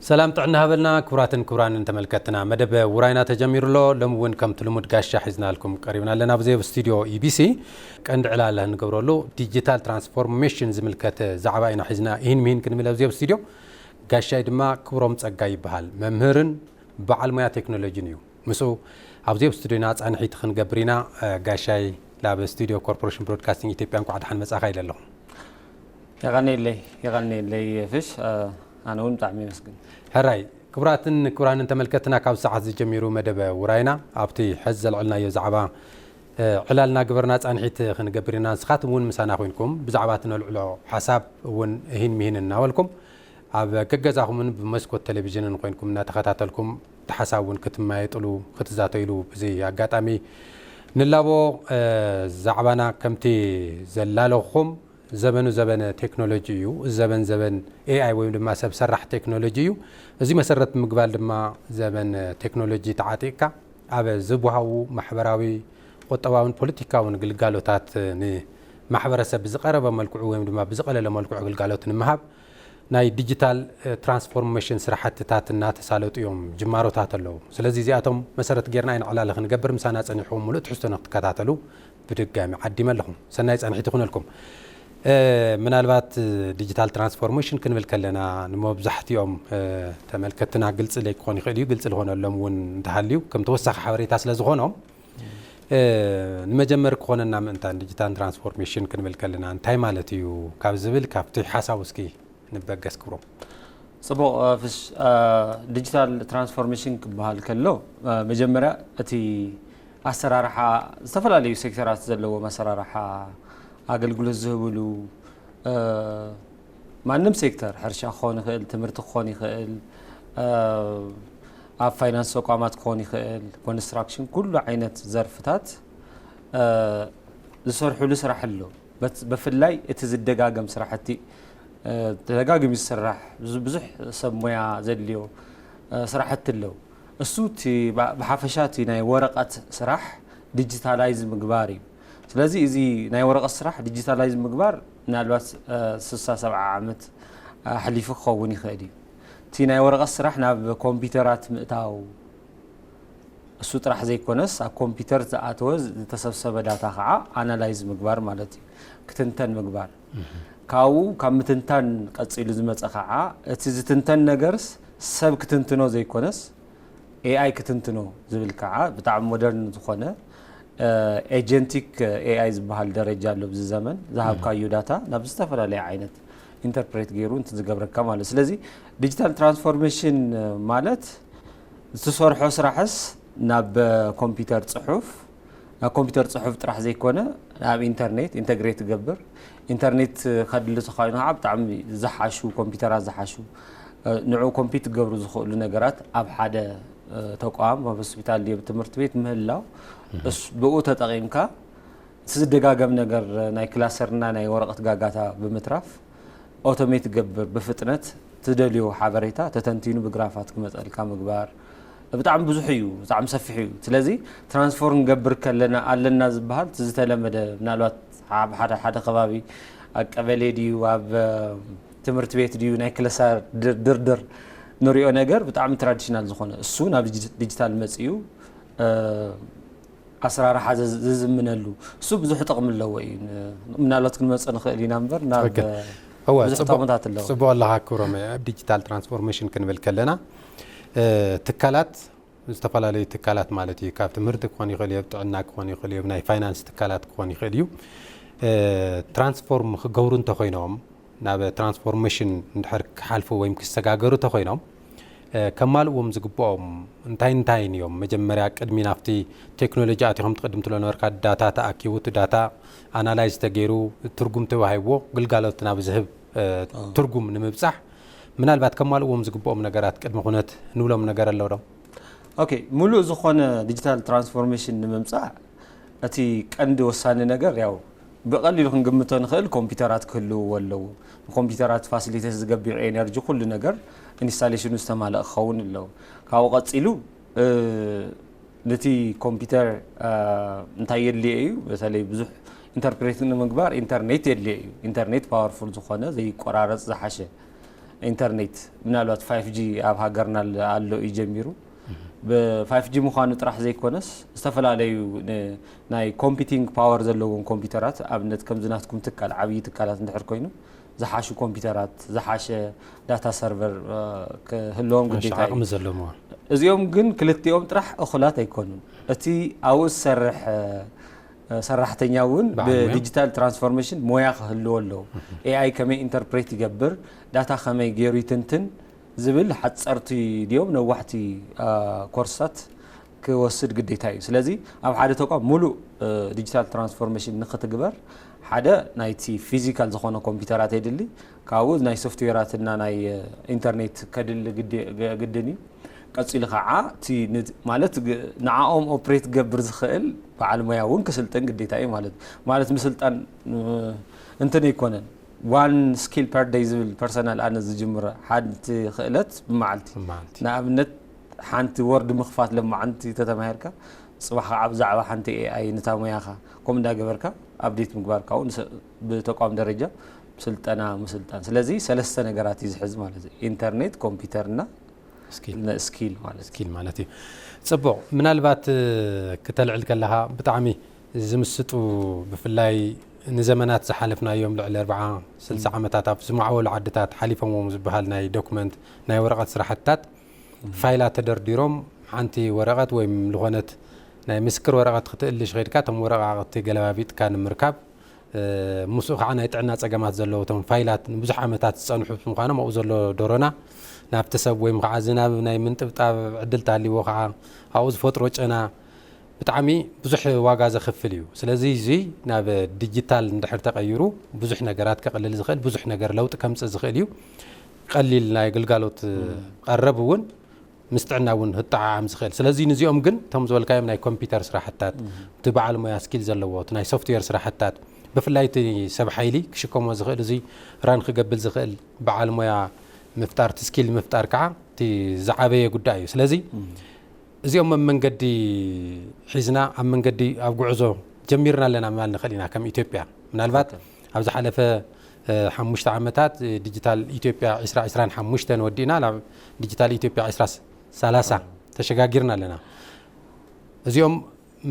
ሰላም ጥዕና ሃበልና ክቡራትን ክቡራንን ተመልከትና፣ መደብ ውራይና ተጀሚሩ ኣሎ። ሎም እውን ከምቲ ልሙድ ጋሻ ሒዝናልኩም ቀሪብና ኣለና። ኣብዚ ኣብ ስቱዲዮ ኢቢሲ ቀንዲ ዕላል ንገብረሉ ዲጂታል ትራንስፎርሜሽን ዝምልከት ዛዕባ ኢና ሒዝና ይህን ሚህን ክንብል ኣብዚ ኣብ ስቱዲዮ። ጋሻይ ድማ ክብሮም ጸጋይ ይበሃል። መምህርን በዓል ሞያ ቴክኖሎጂን እዩ። ምስኡ ኣብዚ ኣብ ስቱዲዮና ጻንሒት ክንገብር ኢና። ጋሻይ ናብ ስቱዲዮ ኮርፖሬሽን ብሮድካስቲንግ ኢትዮጵያ እንኳዕ ደሓን መጻኻ ኢለ ኣለኹ። የቐንየለይ፣ የቐንየለይ ፍሽ፣ ኣነ እውን ብጣዕሚ የመስግን። ሕራይ። ክቡራትን ክቡራንን ተመልከትና፣ ካብ ሰዓት ዝጀሚሩ መደብ ውራይና ኣብቲ ሕዚ ዘልዕልናዮ ዛዕባ ዕላልና ግበርና ጻንሒት ክንገብር ኢና። ንስኻትም እውን ምሳና ኮይንኩም ብዛዕባ እቲ ነልዕሎ ሓሳብ እውን እሂን ምሂን እናበልኩም ኣብ ገገዛኹምን ብመስኮት ቴሌቪዥንን ኮይንኩም እናተኸታተልኩም እቲ ሓሳብ እውን ክትመያየጥሉ ክትዛተይሉ ብዚ ኣጋጣሚ ንላቦ። ዛዕባና ከምቲ ዘላለኹም ዘበኑ ዘበን ቴክኖሎጂ እዩ። እዚ ዘበን ዘበን ኤኣይ ወይም ድማ ሰብ ሰራሕ ቴክኖሎጂ እዩ። እዚ መሰረት ምግባል ድማ ዘበን ቴክኖሎጂ ተዓጢቕካ ኣብ ዝብሃዉ ማሕበራዊ፣ ቁጠባውን ፖለቲካውን ግልጋሎታት ንማሕበረሰብ ብዝቐረበ መልክዑ ወይም ድማ ብዝቐለለ መልክዑ ግልጋሎት ንምሃብ ናይ ዲጂታል ትራንስፎርሜሽን ስራሕትታት እናተሳለጡ እዮም። ጅማሮታት ኣለዉ። ስለዚ እዚኣቶም መሰረት ጌርና ኢና ዕላለ ክንገብር ምሳና ጸኒሕኩም ምሉእ ትሕዝቶና ክትከታተሉ ብድጋሚ ዓዲመ ኣለኹ። ሰናይ ጻንሒት ይኹነልኩም። ምናልባት ዲጂታል ትራንስፎርሜሽን ክንብል ከለና ንመብዛሕትኦም ተመልከትና ግልፂ ለይ ክኾን ይኽእል እዩ። ግልፂ ዝኾነሎም እውን እንተሃልዩ ከም ተወሳኺ ሓበሬታ ስለ ዝኾኖም ንመጀመሪ ክኾነና ምእንታን ዲጂታል ትራንስፎርሜሽን ክንብል ከለና እንታይ ማለት እዩ ካብ ዝብል ካብቲ ሓሳቡ እስኪ ንበገስ ክብሮ። ፅቡቕ ፍሽ፣ ዲጂታል ትራንስፎርሜሽን ክበሃል ከሎ መጀመርያ እቲ ኣሰራርሓ ዝተፈላለዩ ሴክተራት ዘለዎም ኣሰራርሓ ኣገልግሎት ዝህብሉ ማንም ሴክተር ሕርሻ ክኾን ይኽእል፣ ትምህርቲ ክኾን ይኽእል፣ ኣብ ፋይናንስ ተቋማት ክኾን ይኽእል፣ ኮንስትራክሽን፣ ኩሉ ዓይነት ዘርፍታት ዝሰርሕሉ ስራሕ ኣሎ። ብፍላይ እቲ ዝደጋገም ስራሕቲ ተደጋጊሙ ዝስራሕ ብዙሕ ሰብ ሞያ ዘድልዮ ስራሕቲ ኣለዉ። እሱ እቲ ብሓፈሻ እቲ ናይ ወረቐት ስራሕ ዲጂታላይዝ ምግባር እዩ። ስለዚ እዚ ናይ ወረቐት ስራሕ ዲጂታላይዝ ምግባር ምናልባት ስሳ ሰብዓ ዓመት ኣሕሊፉ ክኸውን ይኽእል እዩ። እቲ ናይ ወረቐት ስራሕ ናብ ኮምፒውተራት ምእታው እሱ ጥራሕ ዘይኮነስ ኣብ ኮምፒውተር ዝኣተወ ዝተሰብሰበ ዳታ ከዓ ኣናላይዝ ምግባር ማለት እዩ፣ ክትንተን ምግባር። ካብኡ ካብ ምትንታን ቀፂሉ ዝመፀ ከዓ እቲ ዝትንተን ነገርስ ሰብ ክትንትኖ ዘይኮነስ ኤኣይ ክትንትኖ ዝብል ከዓ ብጣዕሚ ሞደርን ዝኾነ ኤጀንቲክ ኤኣይ ዝበሃል ደረጃ ኣሎ። ኣብዚ ዘመን ዝሃብካዮ ዳታ ናብ ዝተፈላለየ ዓይነት ኢንተርፕሬት ገይሩ እንትን ዝገብረካ ማለት። ስለዚ ዲጂታል ትራንስፎርሜሽን ማለት ዝትሰርሖ ስራሕስ ናብ ኮምፒውተር ፅሑፍ፣ ናብ ኮምፒውተር ፅሑፍ ጥራሕ ዘይኮነ ናብ ኢንተርኔት ኢንተግሬት ትገብር። ኢንተርኔት ከድሊ ተኾይኑ ከዓ ብጣዕሚ ዝሓሹ ኮምፒውተራት ዝሓሹ ንዑ ኮምፒት ክገብሩ ዝኽእሉ ነገራት ኣብ ሓደ ተቋም፣ ኣብ ሆስፒታል ድዩ፣ ትምህርቲ ቤት ምህላው፣ ብኡ ተጠቒምካ እቲ ዝደጋገም ነገር ናይ ክላሰርና ናይ ወረቐት ጋጋታ ብምትራፍ ኦቶሜት ገብር፣ ብፍጥነት ትደልዮ ሓበሬታ ተተንቲኑ ብግራፋት ክመፀልካ ምግባር ብጣዕሚ ብዙሕ እዩ፣ ብጣዕሚ ሰፊሕ እዩ። ስለዚ ትራንስፎርም ንገብር ከለና ኣለና ዝበሃል እቲ ዝተለመደ ምናልባት ኣብ ሓደ ሓደ ከባቢ ኣብ ቀበሌ ድዩ ኣብ ትምህርቲ ቤት ድዩ ናይ ክለሳ ድርድር ንሪኦ ነገር ብጣዕሚ ትራዲሽናል ዝኾነ እሱ ናብ ዲጂታል መፅኡ ኣሰራርሓ ዝዝምነሉ እሱ ብዙሕ ጥቕሚ ኣለዎ እዩ። ምናልባት ክንመፀ ንኽእል ኢና እምበር ናብ ብዙሕ ጥቕምታት ኣለዎ። ፅቡቕ ኣለኻ ክብሮም። ኣብ ዲጂታል ትራንስፎርሜሽን ክንብል ከለና ትካላት፣ ዝተፈላለዩ ትካላት ማለት እዩ። ካብ ትምህርቲ ክኾን ይኽእል እዩ፣ ኣብ ጥዕና ክኾን ይኽእል እዩ፣ ናይ ፋይናንስ ትካላት ክኾን ይኽእል እዩ። ትራንስፎርም ክገብሩ እንተኾይኖም ናብ ትራንስፎርሜሽን እንድሕር ክሓልፉ ወይም ክሰጋገሩ ተኾይኖም ከማልእዎም ዝግብኦም እንታይ እንታይን እዮም? መጀመርያ ቅድሚ ናብቲ ቴክኖሎጂ ኣቲኹም ትቕድም ትሎ ነበርካ፣ ዳታ ተኣኪቡ እቲ ዳታ ኣናላይዝ ተገይሩ ትርጉም ተዋሂብዎ ግልጋሎት ናብ ዝህብ ትርጉም ንምብፃሕ ምናልባት ከማልእዎም ዝግብኦም ነገራት ቅድሚ ኩነት ንብሎም ነገር ኣለዉ ዶ? ኦኬ፣ ሙሉእ ዝኾነ ዲጂታል ትራንስፎርሜሽን ንምምፃእ እቲ ቀንዲ ወሳኒ ነገር ያው ብቐሊሉ ክንግምቶ ንኽእል ኮምፒውተራት ክህልውዎ ኣለዉ። ንኮምፒውተራት ፋሲሊቴት ዝገብር ኤነርጂ ኩሉ ነገር ኢንስታሌሽኑ ዝተማልአ ክኸውን ኣለዎ። ካብኡ ቀፂሉ ነቲ ኮምፒውተር እንታይ የድልዮ እዩ? በተለይ ብዙሕ ኢንተርፕሬት ንምግባር ኢንተርኔት የድልዮ እዩ። ኢንተርኔት ፓወርፉል ዝኾነ ዘይቆራረፅ ዝሓሸ ኢንተርኔት ምናልባት ፋይፍ ጂ ኣብ ሃገርና ኣሎ እዩ ጀሚሩ። ብ ፋይፍ ጂ ምዃኑ ጥራሕ ዘይኮነስ ዝተፈላለዩ ናይ ኮምፒቲንግ ፓወር ዘለዎም ኮምፒውተራት ኣብነት ከምዚ ናትኩም ትካል ዓብዪ ትካላት እንድሕር ኮይኑ ዝሓሹ ኮምፒውተራት ዝሓሸ ዳታ ሰርቨር ክህልዎም ግዴታ እዩ። ዓቕሚ ዘለዎም እዚኦም ግን ክልቲኦም ጥራሕ እኹላት ኣይኮኑን። እቲ ኣብኡ ዝሰርሕ ሰራሕተኛ እውን ብዲጂታል ትራንስፎርሜሽን ሞያ ክህልዎ ኣለዎ። ኤኣይ ከመይ ኢንተርፕሬት ይገብር፣ ዳታ ከመይ ገይሩ ይትንትን ዝብል ሓፀርቲ ድዮም ነዋሕቲ ኮርሳት ክወስድ ግዴታ እዩ። ስለዚ ኣብ ሓደ ተቋም ሙሉእ ዲጂታል ትራንስፎርሜሽን ንክትግበር ሓደ ናይቲ ፊዚካል ዝኾነ ኮምፒውተራት የድሊ፣ ካብኡ ናይ ሶፍትዌራትና ናይ ኢንተርኔት ከድሊ ግድን እዩ። ቀፂሉ ከዓ ማለት ንዓኦም ኦፕሬት ክገብር ዝኽእል በዓል ሞያ እውን ክስልጥን ግዴታ እዩ ማለት ማለት ምስልጣን እንትን ኣይኮነን። ዋን ስኪል ፐር ደይ ዝብል ፐርሰናል ኣነ ዝጅምረ ሓንቲ ክእለት ብመዓልቲ ንኣብነት ሓንቲ ወርድ ምኽፋት ለማዓንቲ ተተማሂርካ ፅባሕ ከዓ ብዛዕባ ሓንቲ ኤኣይ ንታ ሞያኻ ከምኡ እንዳገበርካ ኣብዴት ምግባር ካብኡ ብተቋም ደረጃ ስልጠና ምስልጣን። ስለዚ ሰለስተ ነገራት እዩ ዝሕዝ ማለት እዩ። ኢንተርኔት፣ ኮምፒውተርና ስኪል ማለት ስኪል ማለት እዩ። ፅቡቕ፣ ምናልባት ክተልዕል ከለኻ ብጣዕሚ ዝምስጡ ብፍላይ ንዘመናት ዝሓለፍናዮም ልዕሊ ኣርብዓ ስልሳ ዓመታት ኣብ ዝማዕበሉ ዓድታት ሓሊፎምዎም ዝበሃል ናይ ዶክመንት ናይ ወረቐት ስራሕትታት ፋይላት ተደርዲሮም ሓንቲ ወረቐት ወይም ዝኾነት ናይ ምስክር ወረቐት ክትእልሽ ኸድካ እቶም ወረቓቕቲ ገለባቢጥካ ንምርካብ ምስኡ ከዓ ናይ ጥዕና ፀገማት ዘለዎ እቶም ፋይላት ንብዙሕ ዓመታት ዝፀንሑ ብምዃኖም ኣብኡ ዘሎ ዶሮና ናብቲ ሰብ ወይም ከዓ ዝናብ ናይ ምንጥብጣብ ዕድል ተሃልይዎ ከዓ ኣብኡ ዝፈጥሮ ጨና ብጣዕሚ ብዙሕ ዋጋ ዘኽፍል እዩ። ስለዚ እዚ ናብ ዲጂታል እንድሕር ተቐይሩ ብዙሕ ነገራት ከቕልል ዝኽእል ብዙሕ ነገር ለውጢ ከምፅእ ዝኽእል እዩ። ቀሊል ናይ ግልጋሎት ቀረብ እውን ምስ ጥዕና እውን ህጠዓዓም ዝኽእል። ስለዚ ንዚኦም ግን እቶም ዝበልካዮም ናይ ኮምፒውተር ስራሕታት እቲ በዓል ሞያ ስኪል ዘለዎ እቲ ናይ ሶፍትዌር ስራሕታት ብፍላይ እቲ ሰብ ሓይሊ ክሽከሞ ዝኽእል እዚ ራን ክገብር ዝኽእል በዓል ሞያ ምፍጣር እቲ ስኪል ምፍጣር ከዓ እቲ ዝዓበየ ጉዳይ እዩ። ስለዚ እዚኦም ኣብ መንገዲ ሒዝና ኣብ መንገዲ ኣብ ጉዕዞ ጀሚርና ኣለና ምባል ንኽእል ኢና ከም ኢትዮጵያ። ምናልባት ኣብ ዝሓለፈ ሓሙሽተ ዓመታት ዲጂታል ኢትዮጵያ ዕስራ ዕስራን ሓሙሽተን ወዲእና ናብ ዲጂታል ኢትዮጵያ ዕስራ ሰላሳ ተሸጋጊርና ኣለና። እዚኦም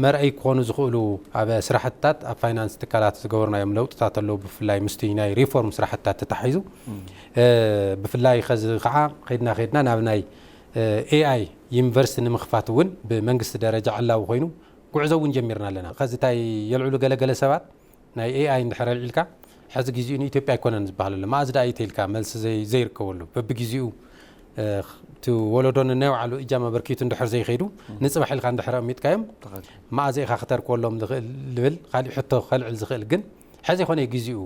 መርኣይ ክኾኑ ዝኽእሉ ኣብ ስራሕትታት ኣብ ፋይናንስ ትካላት ዝገበርናዮም ለውጥታት ኣለዉ። ብፍላይ ምስቲ ናይ ሪፎርም ስራሕትታት ተታሒዙ ብፍላይ ኸዚ ከዓ ኸድና ኸድና ናብ ናይ ኤኣይ ዩኒቨርሲቲ ንምኽፋት እውን ብመንግስቲ ደረጃ ዕላዊ ኮይኑ ጉዕዞ እውን ጀሚርና ኣለና። ኸዚ እንታይ የልዕሉ ገለገለ ሰባት ናይ ኤኣይ እንድሕር ኣልዒልካ ሕዚ ግዜኡ ንኢትዮጵያ ኣይኮነን ዝበሃል ኣሎ። መኣዝ ደኣ እዩ ተይልካ መልሲ ዘይርከበሉ በብግዜኡ እቲ ወለዶ ነናይ ባዕሉ እጃም ኣበርኪቱ እንድሕር ዘይኸይዱ ንፅባሕ ኢልካ እንድሕር ኣሚጥካዮም መኣዝ ኢኻ ክተርክበሎም ዝኽእል ዝብል ካሊእ ሕቶ ከልዕል ዝኽእል ግን ሕዚ ይኾነ ግዜኡ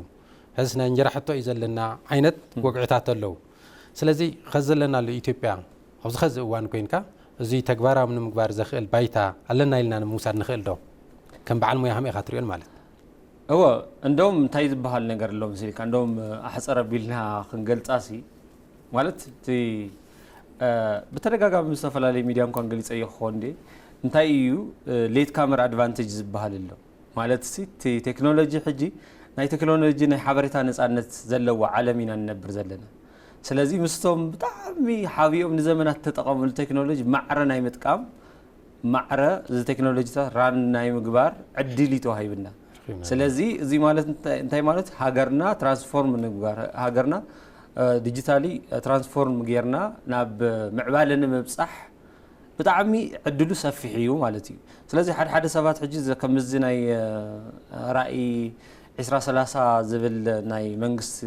ሕዚ ናይ እንጀራ ሕቶ እዩ ዘለና ዓይነት ወግዕታት ኣለዉ። ስለዚ ኸዚ ዘለናሉ ኢትዮጵያ ኣብዚ ኸዚ እዋን ኮይንካ እዚ ተግባራዊ ንምግባር ዘኽእል ባይታ ኣለና ኢልና ንምውሳድ ንኽእል ዶ? ከም በዓል ሞያ ከመይ ኢኻ ትሪኦን ማለት? እወ እንደውም እንታይ ዝበሃል ነገር ኣሎ መሲልካ እንደውም ኣሕፀር ኣቢልና ክንገልፃ ሲ ማለት እቲ ብተደጋጋሚ ዝተፈላለዩ ሚድያ እንኳን ገሊፀዮ ክኾን እንዴ እንታይ እዩ ሌት ካመር ኣድቫንቴጅ ዝበሃል ኣሎ ማለት ሲ እቲ ቴክኖሎጂ ሕጂ ናይ ቴክኖሎጂ ናይ ሓበሬታ ነፃነት ዘለዎ ዓለም ኢና ንነብር ዘለና። ስለዚ ምስቶም ብጣዕሚ ሓቢኦም ንዘመናት ተጠቐምሉ ቴክኖሎጂ ማዕረ ናይ ምጥቃም ማዕረ እዚ ቴክኖሎጂታት ራን ናይ ምግባር ዕድል እዩ ተዋሂብና። ስለዚ እዚ ማለት እንታይ ማለት ሃገርና ትራንስፎርም ንምግባር ሃገርና ዲጂታሊ ትራንስፎርም ጌርና ናብ ምዕባለ ንምብፃሕ ብጣዕሚ ዕድሉ ሰፊሕ እዩ ማለት እዩ። ስለዚ ሓደ ሓደ ሰባት ሕጂ ከምዚ ናይ ራእይ ዕስራ ሰላሳ ዝብል ናይ መንግስቲ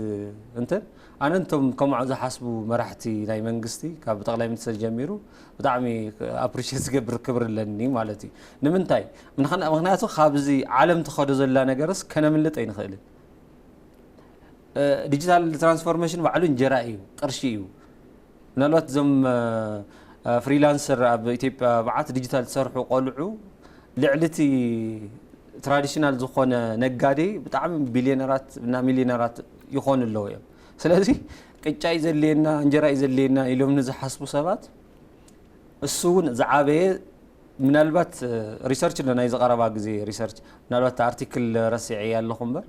እንትን ኣነ እንቶም ከምዑ ዝሓስቡ መራሕቲ ናይ መንግስቲ ካብ ጠቅላይ ሚኒስትር ጀሚሩ ብጣዕሚ ኣፕሪሽት ዝገብር ክብር ኣለኒ ማለት እዩ። ንምንታይ? ምክንያቱ ካብዚ ዓለም ትኸዶ ዘላ ነገርስ ከነምልጥ ኣይንኽእልን። ዲጂታል ትራንስፎርሜሽን ባዕሉ እንጀራ እዩ፣ ቅርሺ እዩ። ምናልባት እዞም ፍሪላንሰር ኣብ ኢትዮጵያ ብዓት ዲጂታል ዝሰርሑ ቆልዑ ልዕሊ እቲ ትራዲሽናል ዝኾነ ነጋዴ ብጣዕሚ ቢልዮነራት እና ሚልዮነራት ይኾኑ ኣለዉ እዮም። ስለዚ ቅጫ እዩ ዘድልየና እንጀራ እዩ ዘድልየና ኢሎም ንዝሓስቡ ሰባት እሱ እውን ዝዓበየ ምናልባት ሪሰርች ኣሎ ናይዚ ቀረባ ግዜ ሪሰርች ምናልባት ኣርቲክል ረሲዐ ኣለኹ እምበር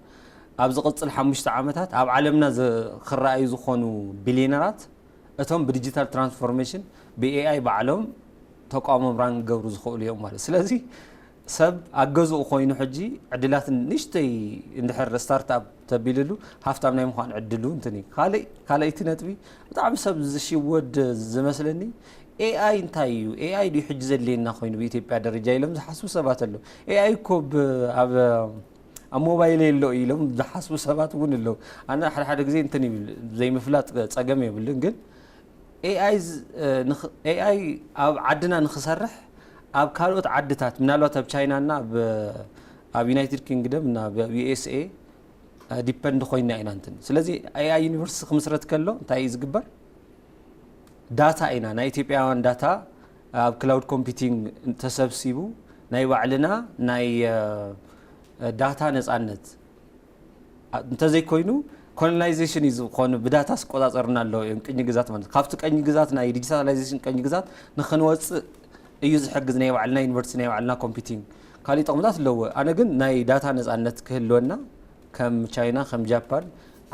ኣብ ዝቕጽል ሓሙሽተ ዓመታት ኣብ ዓለምና ዝ- ክረኣዩ ዝኾኑ ቢሊዮነራት እቶም ብዲጂታል ትራንስፎርሜሽን ብኤኣይ ባዕሎም ተቋሞም ራን ክገብሩ ዝኽእሉ እዮም ማለት። ስለዚ ሰብ ኣብ ገዝኡ ኮይኑ ሕጂ ዕድላት ንእሽተይ እንድሕር ስታርትኣፕ ተቢልሉ ሃፍታም ናይ ምዃን ዕድሉ እንትን እዩ። ካልእ ካልኣይቲ ነጥቢ ብጣዕሚ ሰብ ዝሽወድ ዝመስለኒ ኤኣይ እንታይ እዩ? ኤኣይ ድዩ ሕጂ ዘድልየና ኮይኑ ብኢትዮጵያ ደረጃ ኢሎም ዝሓስቡ ሰባት ኣለዉ። ኤኣይ እኮ ብ- ኣብ ኣብ ሞባይል የሎ ኢሎም ዝሓስቡ ሰባት እውን ኣለዉ። ኣነ ሓደ ሓደ ግዜ እንትን ይብል ዘይምፍላጥ ጸገም የብልን፣ ግን ኤኣይ ዝ- እ፣ ንኽ- ኤኣይ ኣብ ዓድና ንኽሰርሕ ኣብ ካልኦት ዓድታት ምናልባት ኣብ ቻይናና ኣብ ኣብ ዩናይትድ ኪንግደም እና ኣብ ዩኤስኤ ዲፐንድ ኮይና ኢና እንትን። ስለዚ ኤኣይ ዩኒቨርሲቲ ክምስረት ከሎ እንታይ እዩ ዝግበር? ዳታ ኢና ናይ ኢትዮጵያውያን ዳታ ኣብ ክላውድ ኮምፒቲንግ ተሰብሲቡ ናይ ባዕልና ናይ እ፣ ዳታ ነጻነት እንተዘይኮይኑ ኮሎናይዜሽን እዩ ዝኾኑ ብዳታ ስቆጻጸሩና ኣለዉ እዮም ቅኝ ግዛት ማለት ካብቲ ቀኝ ግዛት ናይ ዲጂታላይዜሽን ቀኝ ግዛት ንኽንወፅእ እዩ ዝሕግዝ ናይ ባዕልና ዩኒቨርሲቲ ናይ ባዕልና ኮምፒቲንግ ካልእ ጥቕምታት ኣለዎ ኣነ ግን ናይ ዳታ ነፃነት ክህልወና ከም ቻይና ከም ጃፓን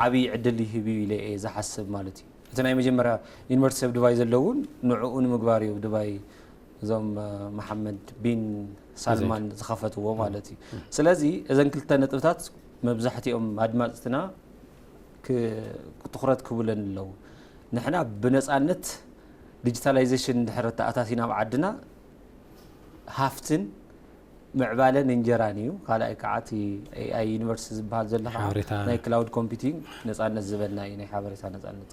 ዓብዪ ዕድል ይህብ እዩ ኢለ እየ ዝሓስብ ማለት እዩ እቲ ናይ መጀመርያ ዩኒቨርሲቲ ኣብ ድባይ ዘለውን ንዕኡ ንምግባር እዩ ኣብ ድባይ እዞም መሓመድ ቢን ሳልማን ዝኸፈትዎ ማለት እዩ ስለዚ እዘን ክልተ ነጥብታት መብዛሕትኦም ኣድማፅትና ትኹረት ክብለን ኣለዉ ንሕና ብነፃነት ዲጂታላይዜሽን ድሕር ተኣታቲና ኣብ ዓድና ሃፍትን ምዕባለን እንጀራን እዩ ካልኣይ ከዓ እቲ ኤኣይ ዩኒቨርሲቲ ዝበሃል ዘለካ ናይ ክላውድ ኮምፒቲንግ ነፃነት ዝበልና እዩ ናይ ሓበሬታ ነፃነት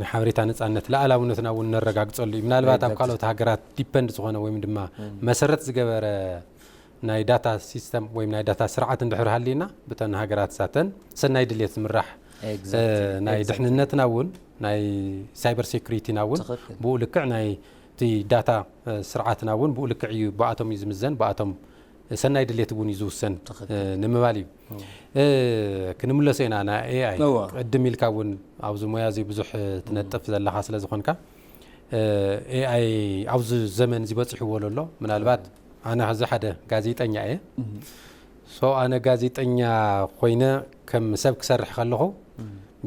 ናይ ሓበሬታ ነፃነት ላኣላውነትና እውን ነረጋግፀሉ እዩ ምናልባት ኣብ ካልኦት ሃገራት ዲፐንድ ዝኾነ ወይም ድማ መሰረት ዝገበረ ናይ ዳታ ሲስተም ወይም ናይ ዳታ ስርዓት እንድሕር ሃልዩና ብተን ሃገራት ሳተን ሰናይ ድልየት ዝምራሕ ናይ ድሕንነትና እውን ናይ ሳይበር ሴኩሪቲና እውን ብኡ ልክዕ ናይ እቲ ዳታ ስርዓትና እውን ብኡ ልክዕ እዩ ብኣቶም እዩ ዝምዘን ብኣቶም ሰናይ ድሌት እውን እዩ ዝውሰን ንምባል እዩ ክንምለሶ ኢና ና ኤኣይ ቅድም ኢልካ እውን ኣብዚ ሞያ እዚ ብዙሕ ትነጥፍ ዘለካ ስለ ዝኾንካ ኤኣይ ኣብዚ ዘመን እዚ በፂሕዎ ዘሎ ምናልባት ኣነ እዚ ሓደ ጋዜጠኛ እየ ሶ ኣነ ጋዜጠኛ ኮይነ ከም ሰብ ክሰርሕ ከለኹ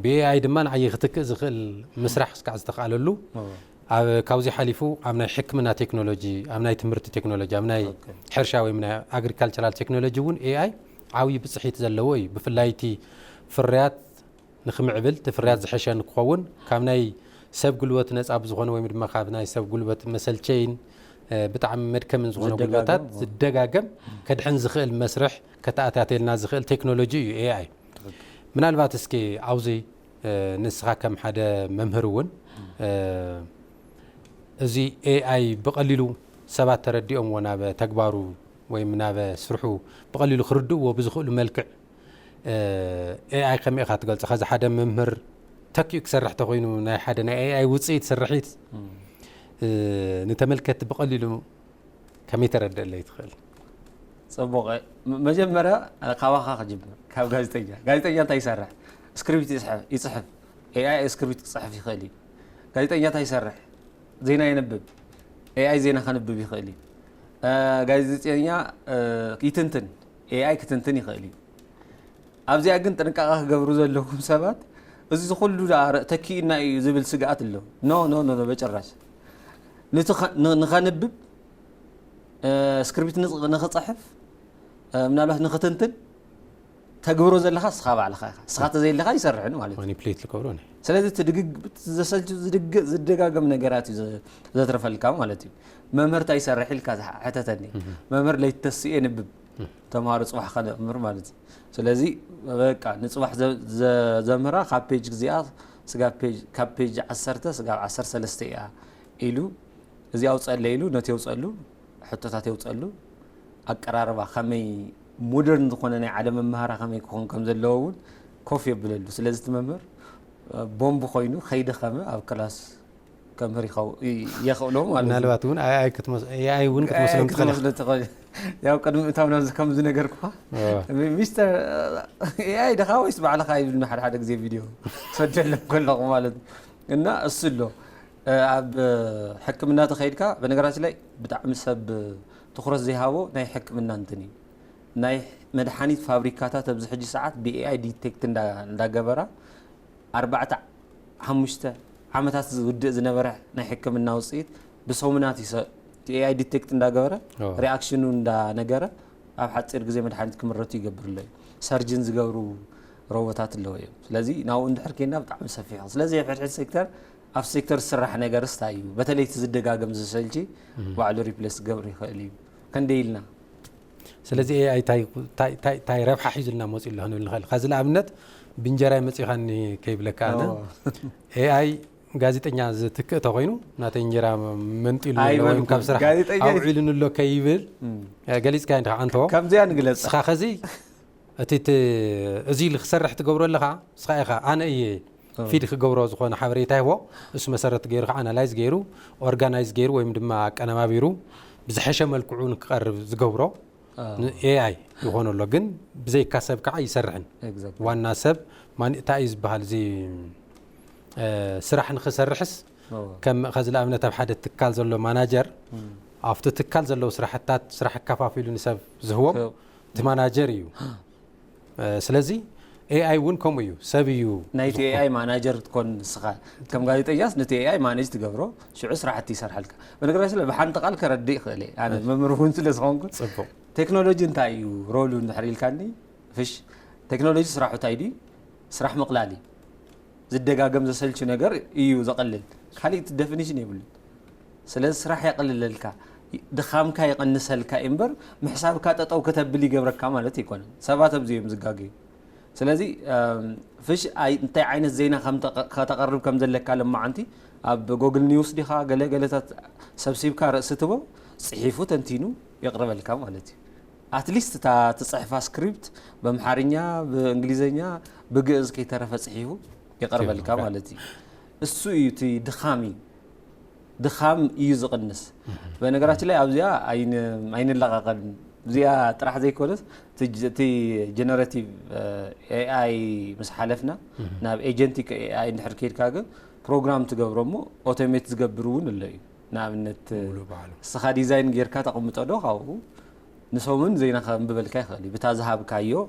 ብኤኣይ ድማ ንዓይ ክትክእ ዝኽእል ምስራሕ ክስካዕ ዝተኽኣለሉ ኣብ ካብዚ ሓሊፉ ኣብ ናይ ሕክምና ቴክኖሎጂ ኣብ ናይ ትምህርቲ ቴክኖሎጂ ኣብ ናይ ሕርሻ ወይ ናይ ኣግሪካልቸራል ቴክኖሎጂ እውን ኤኣይ ዓብዪ ብፅሒት ዘለዎ እዩ ብፍላይ እቲ ፍርያት ንክምዕብል እቲ ፍርያት ዝሐሸ ንክኸውን ካብ ናይ ሰብ ጉልበት ነፃ ብዝኾነ ወይ ድማ ካብ ናይ ሰብ ጉልበት መሰልቸይን ብጣዕሚ መድከምን ዝኾነ ጉልበታት ዝደጋገም ከድሕን ዝኽእል መስርሕ ከተኣታተልና ዝኽእል ቴክኖሎጂ እዩ ኤኣይ ምናልባት እስኪ ኣብዚ ንስኻ ከም ሓደ መምህር እውን እዚ ኤኣይ ብቐሊሉ ሰባት ተረዲኦምዎ ናብ ተግባሩ ወይ ናብ ስርሑ ብቐሊሉ ክርድእዎ ብዝኽእሉ መልክዕ ኤኣይ ከመይ ኢኻ ትገልፆ? ከዚ ሓደ መምህር ተኪኡ ክሰርሕ ተኮይኑ ናይ ሓደ ናይ ኤኣይ ውፅኢት ስርሒት ንተመልከቲ ብቐሊሉ ከመይ ተረድእለይ ትኽእል? ፅቡቕ መጀመርያ ካባኻ ክጅምር ካብ ጋዜጠኛ ጋዜጠኛ እንታይ ይሰርሕ ስክሪፕት ይፅሕፍ ኤኣይ ስክሪፕት ክፅሕፍ ይኽእል እዩ ጋዜጠኛ እንታይ ይሰርሕ ዜና የንብብ ኤኣይ ዜና ከንብብ ይኽእል እዩ ጋዜጠኛ ይትንትን ኤኣይ ክትንትን ይኽእል እዩ ኣብዚኣ ግን ጥንቃቐ ክገብሩ ዘለዎም ሰባት እዚ ኩሉ ተኪእና እዩ ዝብል ስግኣት ኣሎ ኖ ኖ ኖ በጭራሽ ንኸንብብ ስክሪፕት ንኽፅሕፍ ምናልባት ንኽትንትን ተግብሮ ዘለካ እስኻ ባዕልኻ ኢኻ እስኻ ተዘይለካ ይሰርሕን ማለት እዩ ማኒፕሌት ዝገብሮ ናይ ስለዚ እቲ ድግግ ዘሰልቹ ዝድገ ዝደጋገም ነገራት እዩ ዘ- ዘትርፈልካ ማለት እዩ መምህር እንታይ ይሰርሕ ኢልካ ዝሓ- ሕተተኒ መምህር ለይቲ ተስኡ የንብብ ተምሃሮ ፅባሕ ከነእምር ማለት እዩ ስለዚ በቃ ንፅባሕ ዘ- ዘ- ዘምህራ ካብ ፔጅ እዚኣ ስጋብ ፔጅ ካብ ፔጅ ዓሰርተ ስጋብ ዓሰርተ ሰለስተ እያ ኢሉ እዚ ኣውፀለይ ኢሉ ነቲ የውፀሉ ሕቶታት የውፀሉ ኣቀራርባ ከመይ ሞደርን ዝኾነ ናይ ዓለም ኣመሃራ ከመይ ክኾን ከም ዘለዎ እውን ኮፍ የብለሉ ስለዚ እቲ መምህር ቦምብ ኮይኑ ከይደኸመ ኣብ ክላስ ከምህር የኽእሎ ማለት ምናልባት እውን ኣይኣይ እውን ክትመስሎም ትኽእል ያው ቅድሚ እታው ናብዚ ከም ዝነገርኩኻ ሚስተር ኤኣይ ደኻ ወይስ ባዕልኻ ይብልኒ ሓደ ሓደ ግዜ ቪድዮ ሰደሎም ከለኹ ማለት እና እሱ ኣሎ ኣብ ሕክምና ተኸይድካ በነገራችን ላይ ብጣዕሚ ሰብ ትኩረት ዘይሃቦ ናይ ሕክምና እንትን እዩ ናይ መድሓኒት ፋብሪካታት ኣብዚ ሕጂ ሰዓት ብ ኤኣይ ዲቴክት እንዳገበራ ኣርባዕተ ሓሙሽተ ዓመታት ዝውድእ ዝነበረ ናይ ሕክምና ውፅኢት ብሰሙናት እዩ። ኤኣይ ዲቴክት እንዳገበረ ሪኣክሽኑ እንዳነገረ ኣብ ሓፂር ግዜ መድሓኒት ክምረቱ ይገብር ኣሎ እዩ። ሰርጅን ዝገብሩ ሮቦታት ኣለዎ እዮም። ስለዚ ናብኡ እንድሕር ኬንና ብጣዕሚ ሰፊሕ። ስለዚ ኣብ ሕድሕድ ሴክተር ኣብ ሴክተር ዝስራሕ ነገር ስታይ እዩ። በተለይ እቲ ዝደጋገም ዝሰልቺ ባዕሉ ሪፕሌስ ክገብር ይኽእል እዩ። ከንደይ ኢልና ስለዚ ኤኣይ እንታይ ረብሓ ሒዙልና መፅኡ ኣሎ ክንብል ንኽእል። ከዚ ንኣብነት ብእንጀራ መፂኻኒ ከይብለካ ኣነ ኤኣይ ጋዜጠኛ ዝትክእ ተኮይኑ ናተይ እንጀራ መንጢሉ ወይም ካብ ስራሕ ኣውዒሉኒ ኣሎ ከይብል ገሊፅካ እንዲኻ ኣንቶ ከምዚያ ንግለፅ ስኻ ከዚ እቲ እዚ ኢሉ ክሰርሕ ትገብሮ ኣለኻ ስኻ ኢኻ ኣነ እየ ፊድ ክገብሮ ዝኾነ ሓበሬታ ይህቦ እሱ መሰረት ገይሩ ከዓ ኣናላይዝ ገይሩ ኦርጋናይዝ ገይሩ ወይም ድማ ኣቀነባቢሩ ብዝሐሸ መልክዑ ንክቐርብ ዝገብሮ ኤኣይ ይኾኖ ኣሎ ግን ብዘይካ ሰብ ከዓ ይሰርሕን ዋና ሰብ ማን እንታይ እዩ ዝበሃል እዚ ስራሕ ንክሰርሕስ ከም ከዚ ንኣብነት ኣብ ሓደ ትካል ዘሎ ማናጀር ኣብቲ ትካል ዘለዉ ስራሕታት ስራሕ ኣከፋፊሉ ንሰብ ዝህቦም እቲ ማናጀር እዩ ስለዚ ኤኣይ እውን ከምኡ እዩ ሰብ እዩ ናይቲ ኤኣይ ማናጀር ትኮን ንስኻ ከም ጋዜጠኛስ ነቲ ኤኣይ ማኔጅ ትገብሮ ሽዑ ስራሕቲ ይሰርሐልካ በነገራችን ላይ ብሓንቲ ቃል ከረድእ ይኽእል እየ ኣነ መምህር እውን ስለ ዝኾንኩ ፅቡቅ ቴክኖሎጂ እንታይ እዩ ሮሉ እንድሕር ኢልካኒ ፍሽ ቴክኖሎጂ ስራሑ እንታይ ድዩ ስራሕ ምቕላል እዩ ዝደጋገም ዘሰልች ነገር እዩ ዘቐልል ካሊእ ዴፊኒሽን የብሉን ስለዚ ስራሕ የቕልለልካ ድኻምካ ይቐንሰልካ እምበር ምሕሳብካ ጠጠው ከተብል ይገብረካ ማለት ኣይኮነን ሰባት ኣብዚ እዮም ዝጋገዩ ስለዚ ፍሽ እንታይ ዓይነት ዜና ከተቐርብ ከም ዘለካ ለማዓንቲ ኣብ ጎግል ኒውስ ዲኻ ገለ ገለታት ሰብሲብካ ርእሲ ትቦ ፅሒፉ ተንቲኑ የቕርበልካ ማለት እዩ ኣትሊስት እታ ትፅሕፋ ስክሪፕት በምሓርኛ ብእንግሊዝኛ ብግእዝ ከይተረፈ ፅሒፉ የቐርበልካ ማለት እዩ እሱ እዩ እቲ ድኻም እዩ ድኻም እዩ ዝቕንስ በነገራችን ላይ ኣብዚኣ ኣይንለቃቐልን እዚኣ ጥራሕ ዘይኮነስ እቲ ጀነሬቲቭ ኤኣይ ምስ ሓለፍና ናብ ኤጀንቲክ ኤኣይ እንድሕር ከይድካ ግን ፕሮግራም ትገብሮ እሞ ኦቶሜት ዝገብር እውን ኣሎ እዩ ንኣብነት እስኻ ዲዛይን ጌርካ ተቐምጦ ዶ ካብኡ ንሰሙን ዜና ከንብበልካ ይኽእል እዩ ብታ ዝሃብካዮ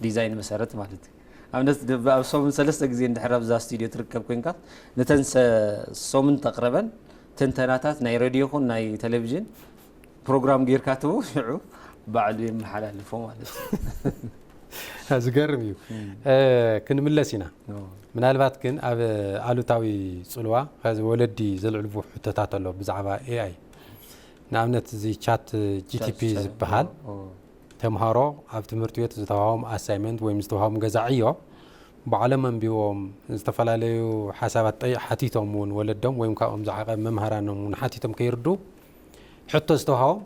ዲዛይን መሰረት ማለት እዩ ኣብነት ኣብ ሰሙን ሰለስተ ግዜ እንድሕር ኣብዛ ስቱዲዮ ትርከብ ኮንካ ነተን ሰሙን ተቕረበን ትንተናታት ናይ ሬድዮ ኹን ናይ ቴሌቪዥን ፕሮግራም ጌርካ ትቡ ሽዑ ባዕሉ የመሓላልፎ ማለት እዩ ዝገርም እዩ ክንምለስ ኢና ምናልባት ግን ኣብ ኣሉታዊ ፅልዋ ከዚ ወለዲ ዘልዕልዎ ሕቶታት ኣሎ ብዛዕባ ኤኣይ ንኣብነት እዚ ቻት ጂቲፒ ዝበሃል ተምሃሮ ኣብ ትምህርቲ ቤት ዝተዋሃቦም ኣሳይመንት ወይም ዝተዋሃቦም ገዛ ዕዮ ባዕሎም ኣንቢቦም ዝተፈላለዩ ሓሳባት ጠይቕ ሓቲቶም እውን ወለዶም ወይም ካብኦም ዝዓቐብ መምሃራኖም እውን ሓቲቶም ከይርዱ ሕቶ ዝተዋሃቦም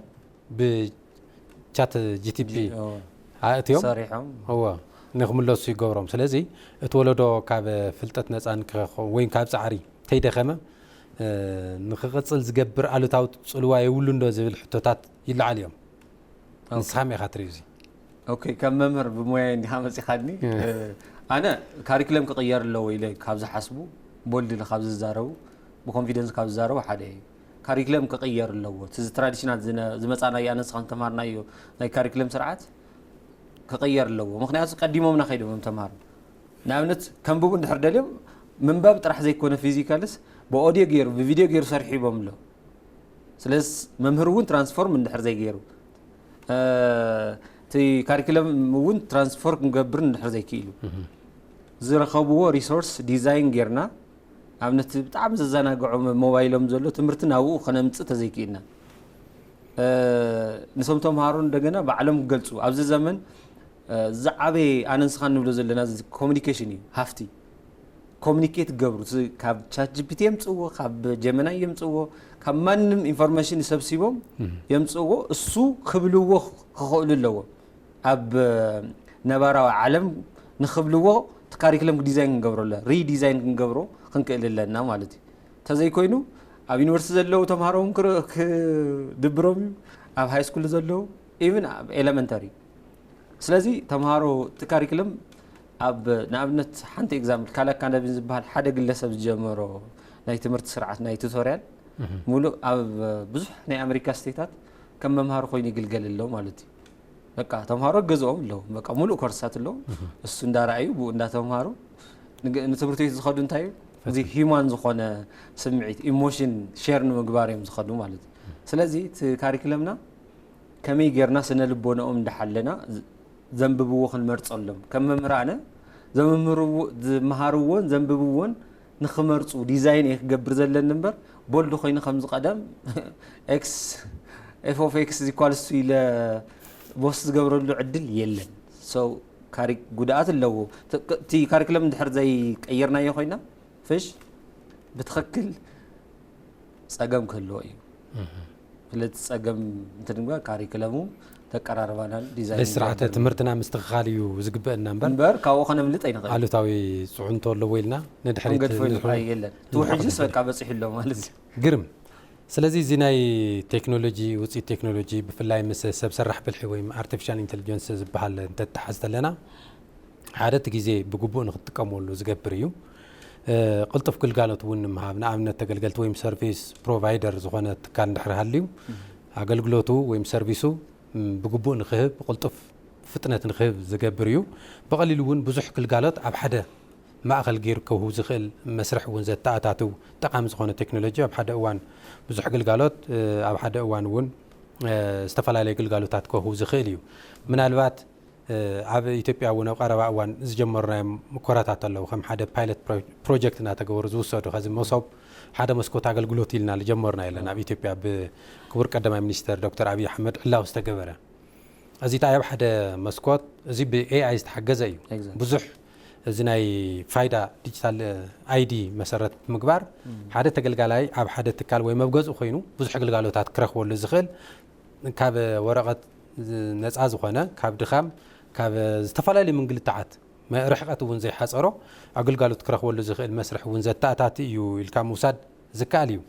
ብቻት ጂቲፒ ኣእትዮም ሰሪሖም እወ ንክምለሱ ይገብሮም ስለዚ እቲ ወለዶ ካብ ፍልጠት ነፃ ንክኸውን ወይ ካብ ፃዕሪ ተይደኸመ ንክቕፅል ዝገብር ኣሉታዊ ፅልዋ የብሉ እንዶ ዝብል ሕቶታት ይለዓል እዮም ንስኻም ኢኻ ትርእዩ እዚ ኦኬ ከም መምህር ብሞያ እንዲኻ መፂኻኒ ኣነ ካሪክለም ክቕየር ኣለዎ ኢለ ካብ ዝሓስቡ ቦልድ ኢለ ካብ ዝዛረቡ ብኮንፊደንስ ካብ ዝዛረቡ ሓደ እዩ ካሪክለም ክቕየር ኣለዎ እቲ ትራዲሽናል ዝመፃናዮ ኣነ ንስኻን ተማሃርናዮ ናይ ካሪክለም ስርዓት ክቕየር ኣለዎ ምክንያቱ ቀዲሞምና ከይዶም እዮም ተማሃሩ ንኣብነት ከንብቡ እንድሕር ደልዮም ምንባብ ጥራሕ ዘይኮነ ፊዚካልስ ብኦድዮ ገይሩ ብቪድዮ ገይሩ ሰሪሑ ይቦም ኣሎ ስለዚ መምህር እውን ትራንስፎርም እንድሕር ዘይገይሩ እቲ ካሪክለም እውን ትራንስፎር ክንገብር እንድሕር ዘይክኢሉ ዝረኸብዎ ሪሶርስ ዲዛይን ጌርና ኣብነት ብጣዕሚ ዘዘናግዖም ሞባይሎም ዘሎ ትምህርቲ ናብኡ ከነምፅእ ተዘይክኢልና ንሶም ተምሃሮ እንደገና ባዕሎም ክገልፁ ኣብዚ ዘመን ዝዓበየ ኣነ ንስኻ ንብሎ ዘለና ኮሚኒኬሽን እዩ ሃፍቲ ኮሚኒኬት ገብሩ ካብ ቻት ጂፒቲ የምፅዎ ካብ ጀመናይ የምፅዎ ካብ ማንም ኢንፎርሜሽን ሰብሲቦም የምፅዎ እሱ ክብልዎ ክኽእሉ ኣለዎ ኣብ ነባራዊ ዓለም ንክብልዎ እቲ ካሪክለም ዲዛይን ክንገብሮ ኣለ ሪዲዛይን ክንገብሮ ክንክእል ኣለና ማለት እዩ እንተዘይኮይኑ ኣብ ዩኒቨርሲቲ ዘለዉ ተምሃሮ እውን ክድብሮም እዩ ኣብ ሃይ ስኩል ዘለዉ ኢቭን ኣብ ኤለመንተሪ ስለዚ ተምሃሮ እቲ ካሪክለም ኣብ ንኣብነት ሓንቲ ኤግዛምፕል ካል ኣካዳሚ ዝበሃል ሓደ ግለሰብ ዝጀመሮ ናይ ትምህርቲ ስርዓት ናይ ቱቶርያል ሙሉእ ኣብ ብዙሕ ናይ ኣሜሪካ ስቴታት ከም መምሃሪ ኮይኑ ይግልገል ኣሎ ማለት እዩ በቃ ተምሃሮ ገዝኦም ኣለዉ። በቃ ሙሉእ ኮርስታት ኣለዉ። እሱ እንዳረኣዩ፣ ብኡ እንዳተምሃሩ፣ ንገ-፣ ንትምህርቲ ቤት ዝኸዱ እንታይ እዩ? እዚ ሂማን ዝኾነ ስምዒት፣ ኢሞሽን ሼር ንምግባር እዮም ዝኸዱ ማለት እዩ። ስለዚ እቲ ካሪክለምና ከመይ ጌርና ስነ ልቦናኦም እንዳሓለና ዝ-፣ ዘንብብዎ ክንመርጸሎም። ከም መምህር ኣነ ዘመምህርዎ-፣ ዝመሃርዎን ዘንብብዎን ንኽመርጹ ዲዛይን እየ ክገብር ዘለኒ እምበር፣ ቦልድ ኮይኑ ከምዚ ቀደም ኤክስ፣ ኤፍ ኦፍ ኤክስ ኢኳልስ ቱ ኢለ ቦስት ዝገብረሉ ዕድል የለን። So ካሪ-፣ ጉድኣት ኣለዎ። ተ-፣ ክ-፣ እቲ ካሪክለም እንድሕር ዘይቀየርናዮ ኮይና፣ ፍሽ ብትኽክል ጸገም ክህልዎ እዩ። ስለዚ ጸገም እንትን ምግባር ካሪክለሙ ተቀራርባናን ዲዛይን ናይ ስርዓተ ምግባር ትምህርትና ምስትኽኻል እዩ ዝግበአና እምበር፣ እምበር ካብኡ ከነምልጥ ኣይንኽእል። ኣሉታዊ ጽዕንቶ ኣለዎ ኢልና ንድሕሪት ክንገድፎ ንድሕሪት ይንኽእል የለን። እቲ ውሕጅስ በቃ በጺሑ ኣሎ ማለት እዩ። ግርም። ስለዚ እዚ ናይ ቴክኖሎጂ፣ ውጽኢት ቴክኖሎጂ ብፍላይ ምስ ሰብ ሰራሕ ብልሒ ወይ ኣርቲፊሻል ኢንተሊጀንስ ዝበሃል እንተተሓዝ ተለና፣ ሓደ እቲ ግዜ ብግቡእ ንክትጥቀመሉ ዝገብር እዩ። እ፣ ቅልጡፍ ግልጋሎት እውን ንምሃብ፣ ንኣብነት ተገልገልቲ ወይም ሰርቪስ ፕሮቫይደር ዝኾነ ትካል እንድሕር ሃልዩ፣ ኣገልግሎቱ ወይም ሰርቪሱ፣ ም፣ ብግቡእ ንክህብ፣ ብቅልጡፍ ፍጥነት ንክህብ ዝገብር እዩ። ብቐሊሉ እውን ብዙሕ ግልጋሎት ኣብ ሓደ ማእኸል ገይሩ ከውህብ ዝኽእል መስርሕ እውን ዘተኣታትው ጠቓሚ ዝኾነ ቴክኖሎጂ፣ ኣብ ሓደ እዋን ብዙሕ ግልጋሎት፣ እ፣ ኣብ ሓደ እዋን እውን፣ እ፣ ዝተፈላለዩ ግልጋሎታት ከውህብ ዝኽእል እዩ። ምናልባት፣ እ፣ ኣብ ኢትዮጵያ እውን ኣብ ቀረባ እዋን ዝጀመርናዮም ምኮራታት ኣለዉ። ከም ሓደ ፓይለት ፕሮ-፣ ፕሮጀክት እናተገበሩ ዝውሰዱ፣ ከዚ መሶብ ሓደ መስኮት ኣገልግሎት ኢልና ዝጀመርና የለን። ኣብ ኢትዮጵያ ብክቡር ቀዳማይ ሚኒስተር ዶክተር ኣብይ ኣሕመድ ዕላዊ ዝተገበረ። እዚ እንታይ ኣብ ሓደ መስኮት፣ እዚ ብ ኤ ኣይ ዝተሓገዘ እዩ። ኤግዛክት። ብዙሕ እዚ ናይ ፋይዳ ዲጂታል፣ እ፣ ኣይ ዲ መሰረት ምግባር፣ ም። ሓደ ተገልጋላይ ኣብ ሓደ ትካል ወይ መብገዝኡ ኮይኑ ብዙሕ ግልጋሎታት ክረኽበሉ ዝኽእል፣ ካብ ወረቐት ዝ-፣ ነጻ ዝኾነ፣ ካብ ድኻም፣ ካብ ዝተፈላለዩ ምንግልታዓት፣ መ-፣ ርሕቀት እውን ዘይሓጸሮ ኣግልጋሎት ክረኽበሉ ዝኽእል መስርሕ እውን ዘተኣታቲ እዩ ኢልካ ምውሳድ ዝከኣል እዩ።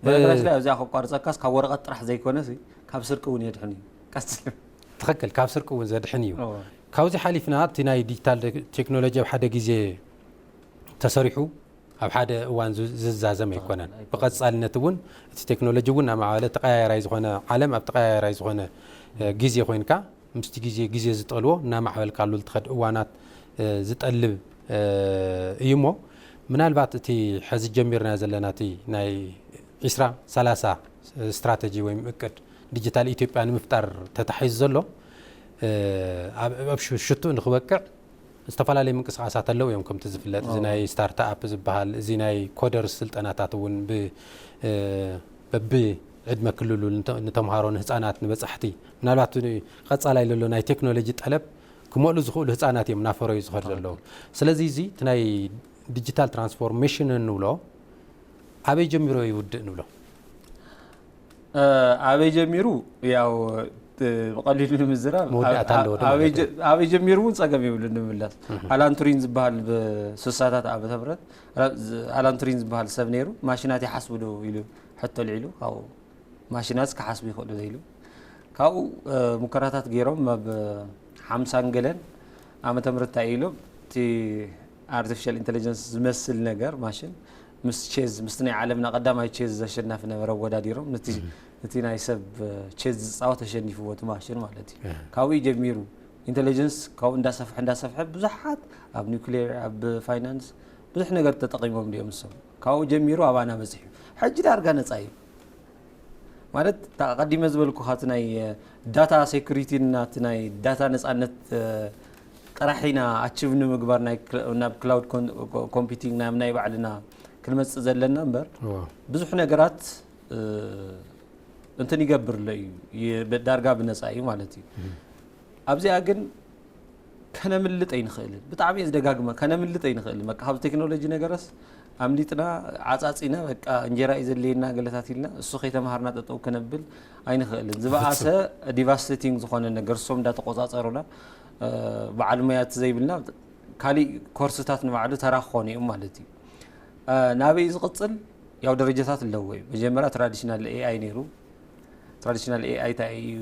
በነገራችን እ፣ ላይ ኣብዚኣ ከቋርጸካስ ካብ ወረቐት ጥራሕ ዘይኮነስ ካብ ስርቂ እውን የድሕን እዩ። ቀጽል። ትኽክል፣ ካብ ስርቂ እውን ዘድሕን እዩ። እወ። ካብዚ ሓሊፍና እቲ ናይ ዲጂታል ደ-፣ ቴክኖሎጂ ኣብ ሓደ ግዜ ተሰሪሑ ኣብ ሓደ እዋን ዝ-፣ ዝዛዘም ኣይኮነን። ኣይኮነን። ብቐጻልነት እውን እቲ ቴክኖሎጂ እውን እናማዕበለ ተቐያያራይ ዝኾነ ዓለም ኣብ ተቐያያራይ ዝኾነ፣ እ፣ ግዜ ኮይንካ ምስቲ ግዜ፣ ግዜ ዝጠልቦ እናማዕበልካሉ ልትኸድ እዋናት፣ እ፣ ዝጠልብ፣ እ፣ እዩ እሞ ምናልባት እቲ ሕዚ ጀሚርና ዘለና እቲ ናይ ዒስራ ሰላሳ ስትራተጂ ወይም እቅድ ዲጂታል ኢትዮጵያ ንምፍጣር ተታሒዙ ዘሎ፣ እ፣ ኣብ፣ ኣብ ሽ-፣ ሽቱኡ ንክበቅዕ ዝተፈላለዩ ምንቅስቃሳት ኣለዉ እዮም። ከምቲ ዝፍለጥ፣ እዚ ናይ ስታርትኣፕ ዝበሃል፣ እዚ ናይ ኮደርስ ስልጠናታት እውን ብ-፣ እ፣ በቢ ዕድመ ክልሉ ንተ-፣ ንተምሃሮ፣ ንህፃናት፣ ንበፃሕቲ፣ ምናልባት ን-፣ ቀፃላይ ዘሎ ናይ ቴክኖሎጂ ጠለብ ክመልኡ ዝኽእሉ ህፃናት እዮም እናፈረዩ ዝኸዱ ዘለዉ። ስለዚ እዚ እቲ ናይ ዲጂታል ትራንስፎርሜሽን እንብሎ ኣበይ ጀሚሩ ይውድእ ንብሎ? እ፣ ኣበይ ጀሚሩ? ያው፣ እ፣ ብቐሊሉ ንምዝራብ፣ መወዳእታ ኣብ-፣ ኣለዎ ዶ ኣበይ ማለት ጀ-፣ ኣበይ ጀሚሩ እውን ጸገም የብሉን ንምምላስ። ኣላን ቱሪን ዝበሃል ብስሳታት ዓመተ ምህረት፣ ኣላ-፣ ዝ-፣ ኣላን ቱሪን ዝበሃል ሰብ ነይሩ፣ "ማሽናት ይሓስቡ ዶ?" ኢሉ ሕቶ ኣልዒሉ፣ ካብኡ ማሽናትስ ክሓስቡ ይኽእሉ ዶ ኢሉ። ካብኡ፣ እ፣ ሙከራታት ገይሮም፣ ኣብ ሓምሳን ገለን ዓመተ ምህረት እንታይ ኢሎም፣ እቲ ኣርቲፊሻል ኢንተለጀንስ ዝመስል ነገር፣ ማሽን፣ ምስ ቼዝ፣ ምስቲ ናይ ዓለምና ቀዳማይ ቼዝ ዘሸናፊ ነበረ ኣወዳዲሮም፣ ነቲ፣ እቲ ናይ ሰብ ቼዝ ዝጻወት ተሸኒፍዎ እቲ ማሽን ማለት እዩ። ካብኡ እዩ ጀሚሩ። ኢንተለጀንስ ካብኡ እንዳሰፍሐ፣ እንዳሰፍሐ ብዙሓት ኣብ ኒውክሌር፣ ኣብ ፋይናንስ ብዙሕ ነገር ተጠቒሞም ድዮም ንሶም። ካብኡ ጀሚሩ ኣባና በጺሑ። ሕጂ ዳርጋ ነጻ እዩ። ማለት፣ እታ ቀዲመ ዝበልኩኻ እቲ ናይ ዳታ ሴኩሪቲ እና እቲ ናይ ዳታ ነጻነት፣ እ፣ ጥራሕ ኢና ኣቺቭ ንምግባር ናይ ክላ-፣ ናብ ክላውድ ኮን-፣ ኮ-፣ ኮምፒቲንግ ናብ ናይ ባዕልና ክንመጽእ ዘለና እምበር፣ እዋ። ብዙሕ ነገራት፣ እ፣ እንትን ይገብር ኣሎ እዩ። ይ-፣ ብ-፣ ዳርጋ ብነጻ እዩ ማለት እዩ። ኣብዚኣ ግን ከነምልጥ ኣይንኽእልን። ብጣዕሚ እየ ዝደጋግማ፣ ከነምልጥ ኣይንኽእልን። በቃ፣ ካብ ቴክኖሎጂ ነገረስ ኣምሊጥና፣ ዓጻጺና፣ በቃ፣ እንጀራ እዩ ዘድልየና ገለታት ኢልና፣ እሱ ከይተምሃርና ጠጠው ከነብል ኣይንኽእልን። ዝበኣሰ ዲቫስቴቲንግ ዝኾነ ነገር፣ እሶም እንዳተቆጻጸሩና፣ እ፣ በዓል ሞያ እቲ ዘይብልና፣ ካሊእ ኮርስታት ንባዕሉ ተራ ክኾኑ እዮም ማለት እዩ። እ፣ ናበይ እዩ ዝቕጽል? ያው ደረጃታት ኣለዎ እዩ። መጀመርያ ትራዲሽናል ኤ ኣይ ነይሩ። ትራዲሽናል ኤ ኣይ እንታይ እዩ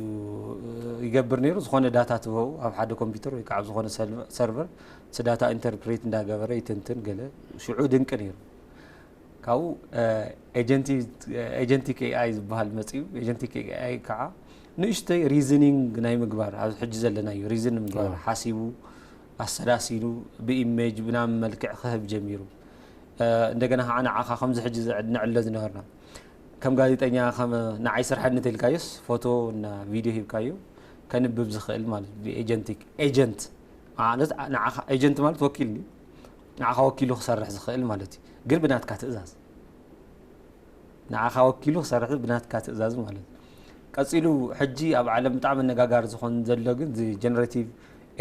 ይገብር ነይሩ? ዝኾነ ዳታ ትህበው ኣብ ሓደ ኮምፒውተር ወይ ከዓ ኣብ ዝኾነ ሰልቨ-፣ ሰርቨር፣ እቲ ዳታ ኢንተርፕሬት እንዳገበረ ይትንትን ገለ፣ ሽዑ ድንቂ ነይሩ። ካብኡ ኤጀንቲክ ኤኣይ ዝበሃል መፅኡ። ኤጀንቲክ ኤኣይ ከዓ ንእሽተይ ሪዝኒንግ ናይ ምግባር ኣብዚ ሕጂ ዘለናዩ ሪዝን ምግባር ሓሲቡ ኣሰላሲሉ ብኢሜጅ ብናም መልክዕ ክህብ ጀሚሩ። እንደገና ከዓ ንዓኻ ከምዚ ሕጂ ንዕሎ ዝነበርና ከም ጋዜጠኛ ከም ንዓይ ስርሐኒ ተልካዮስ ፎቶ እና ቪዲዮ ሂብካዮ ከንብብ ዝኽእል ማለት ብኤጀንቲክ ኤጀንት ማለት ንዓኻ ኤጀንት ማለት ወኪል እዩ። ንዓኻ ወኪሉ ክሰርሕ ዝኽእል ማለት እዩ፣ ግን ብናትካ ትእዛዝ። ንዓኻ ወኪሉ ክሰርሕ ብናትካ ትእዛዝ ማለት እዩ። ቀፂሉ ሕጂ ኣብ ዓለም ብጣዕሚ ኣነጋጋሪ ዝኾን ዘሎ ግን እዚ ጀነሬቲቭ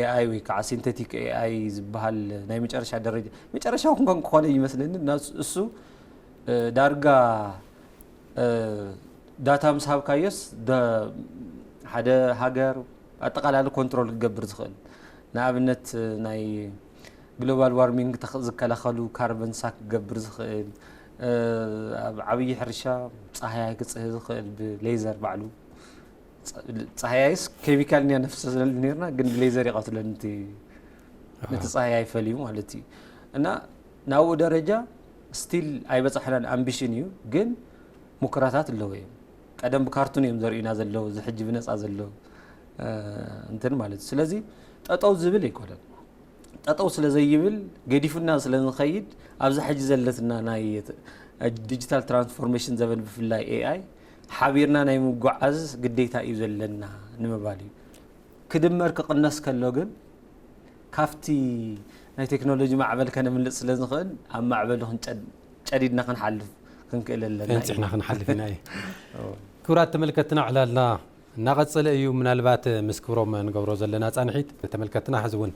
ኤኣይ ወይ ከዓ ሲንቴቲክ ኤኣይ ዝበሃል ናይ መጨረሻ ደረጃ መጨረሻ ክንኮን ክኾነ ይመስለኒ እና እሱ ዳርጋ ዳታ ምስ ሃብካዮስ ሓደ ሃገር ኣጠቓላሊ ኮንትሮል ክገብር ዝኽእል ንኣብነት ናይ ግሎባል ዋርሚንግ ዝከላኸሉ ካርበን ሳክ ክገብር ዝኽእል ኣብ ዓብዪ ሕርሻ ፀሃያይ ክፅህ ዝኽእል ብሌዘር ባዕሉ ፀሃያይስ ኬሚካል ኒያ ነፍሰ ነርና ግን ብሌዘር ይቐትለን ነቲ ፀሃያይ ፈልዩ ማለት እዩ እና ናብኡ ደረጃ ስቲል ኣይበፃሕናን ኣምቢሽን እዩ ግን ሙከራታት ኣለዎ እዮም ቀደም ብካርቱን እዮም ዘርእዩና ዘለዉ እዚ ሕጂ ብነፃ ዘለዉ እንትን ማለት እዩ ስለዚ ጠጠው ዝብል ኣይኮነን ጠጠው ስለ ዘይብል ገዲፉና ስለ ንኸይድ ኣብዚ ሕጂ ዘለትና ናይ ዲጂታል ትራንስፎርሜሽን ዘበን ብፍላይ ኤኣይ ሓቢርና ናይ ምጓዓዝ ግዴታ እዩ ዘለና ንምባል እዩ ክድመር ክቕነስ ከሎ ግን ካብቲ ናይ ቴክኖሎጂ ማዕበል ከነምልጥ ስለ ንኽእል ኣብ ማዕበሉ ክንጨዲድና ክንሓልፍ ክንክእል ኣለና ንፅሕና ክንሓልፍ ኢና እዩ ክቡራት ተመልከትና ዕላልና እናቐፀለ እዩ ምናልባት ምስ ክብሮም ንገብሮ ዘለና ፃንሒት ተመልከትና ሕዚ እውን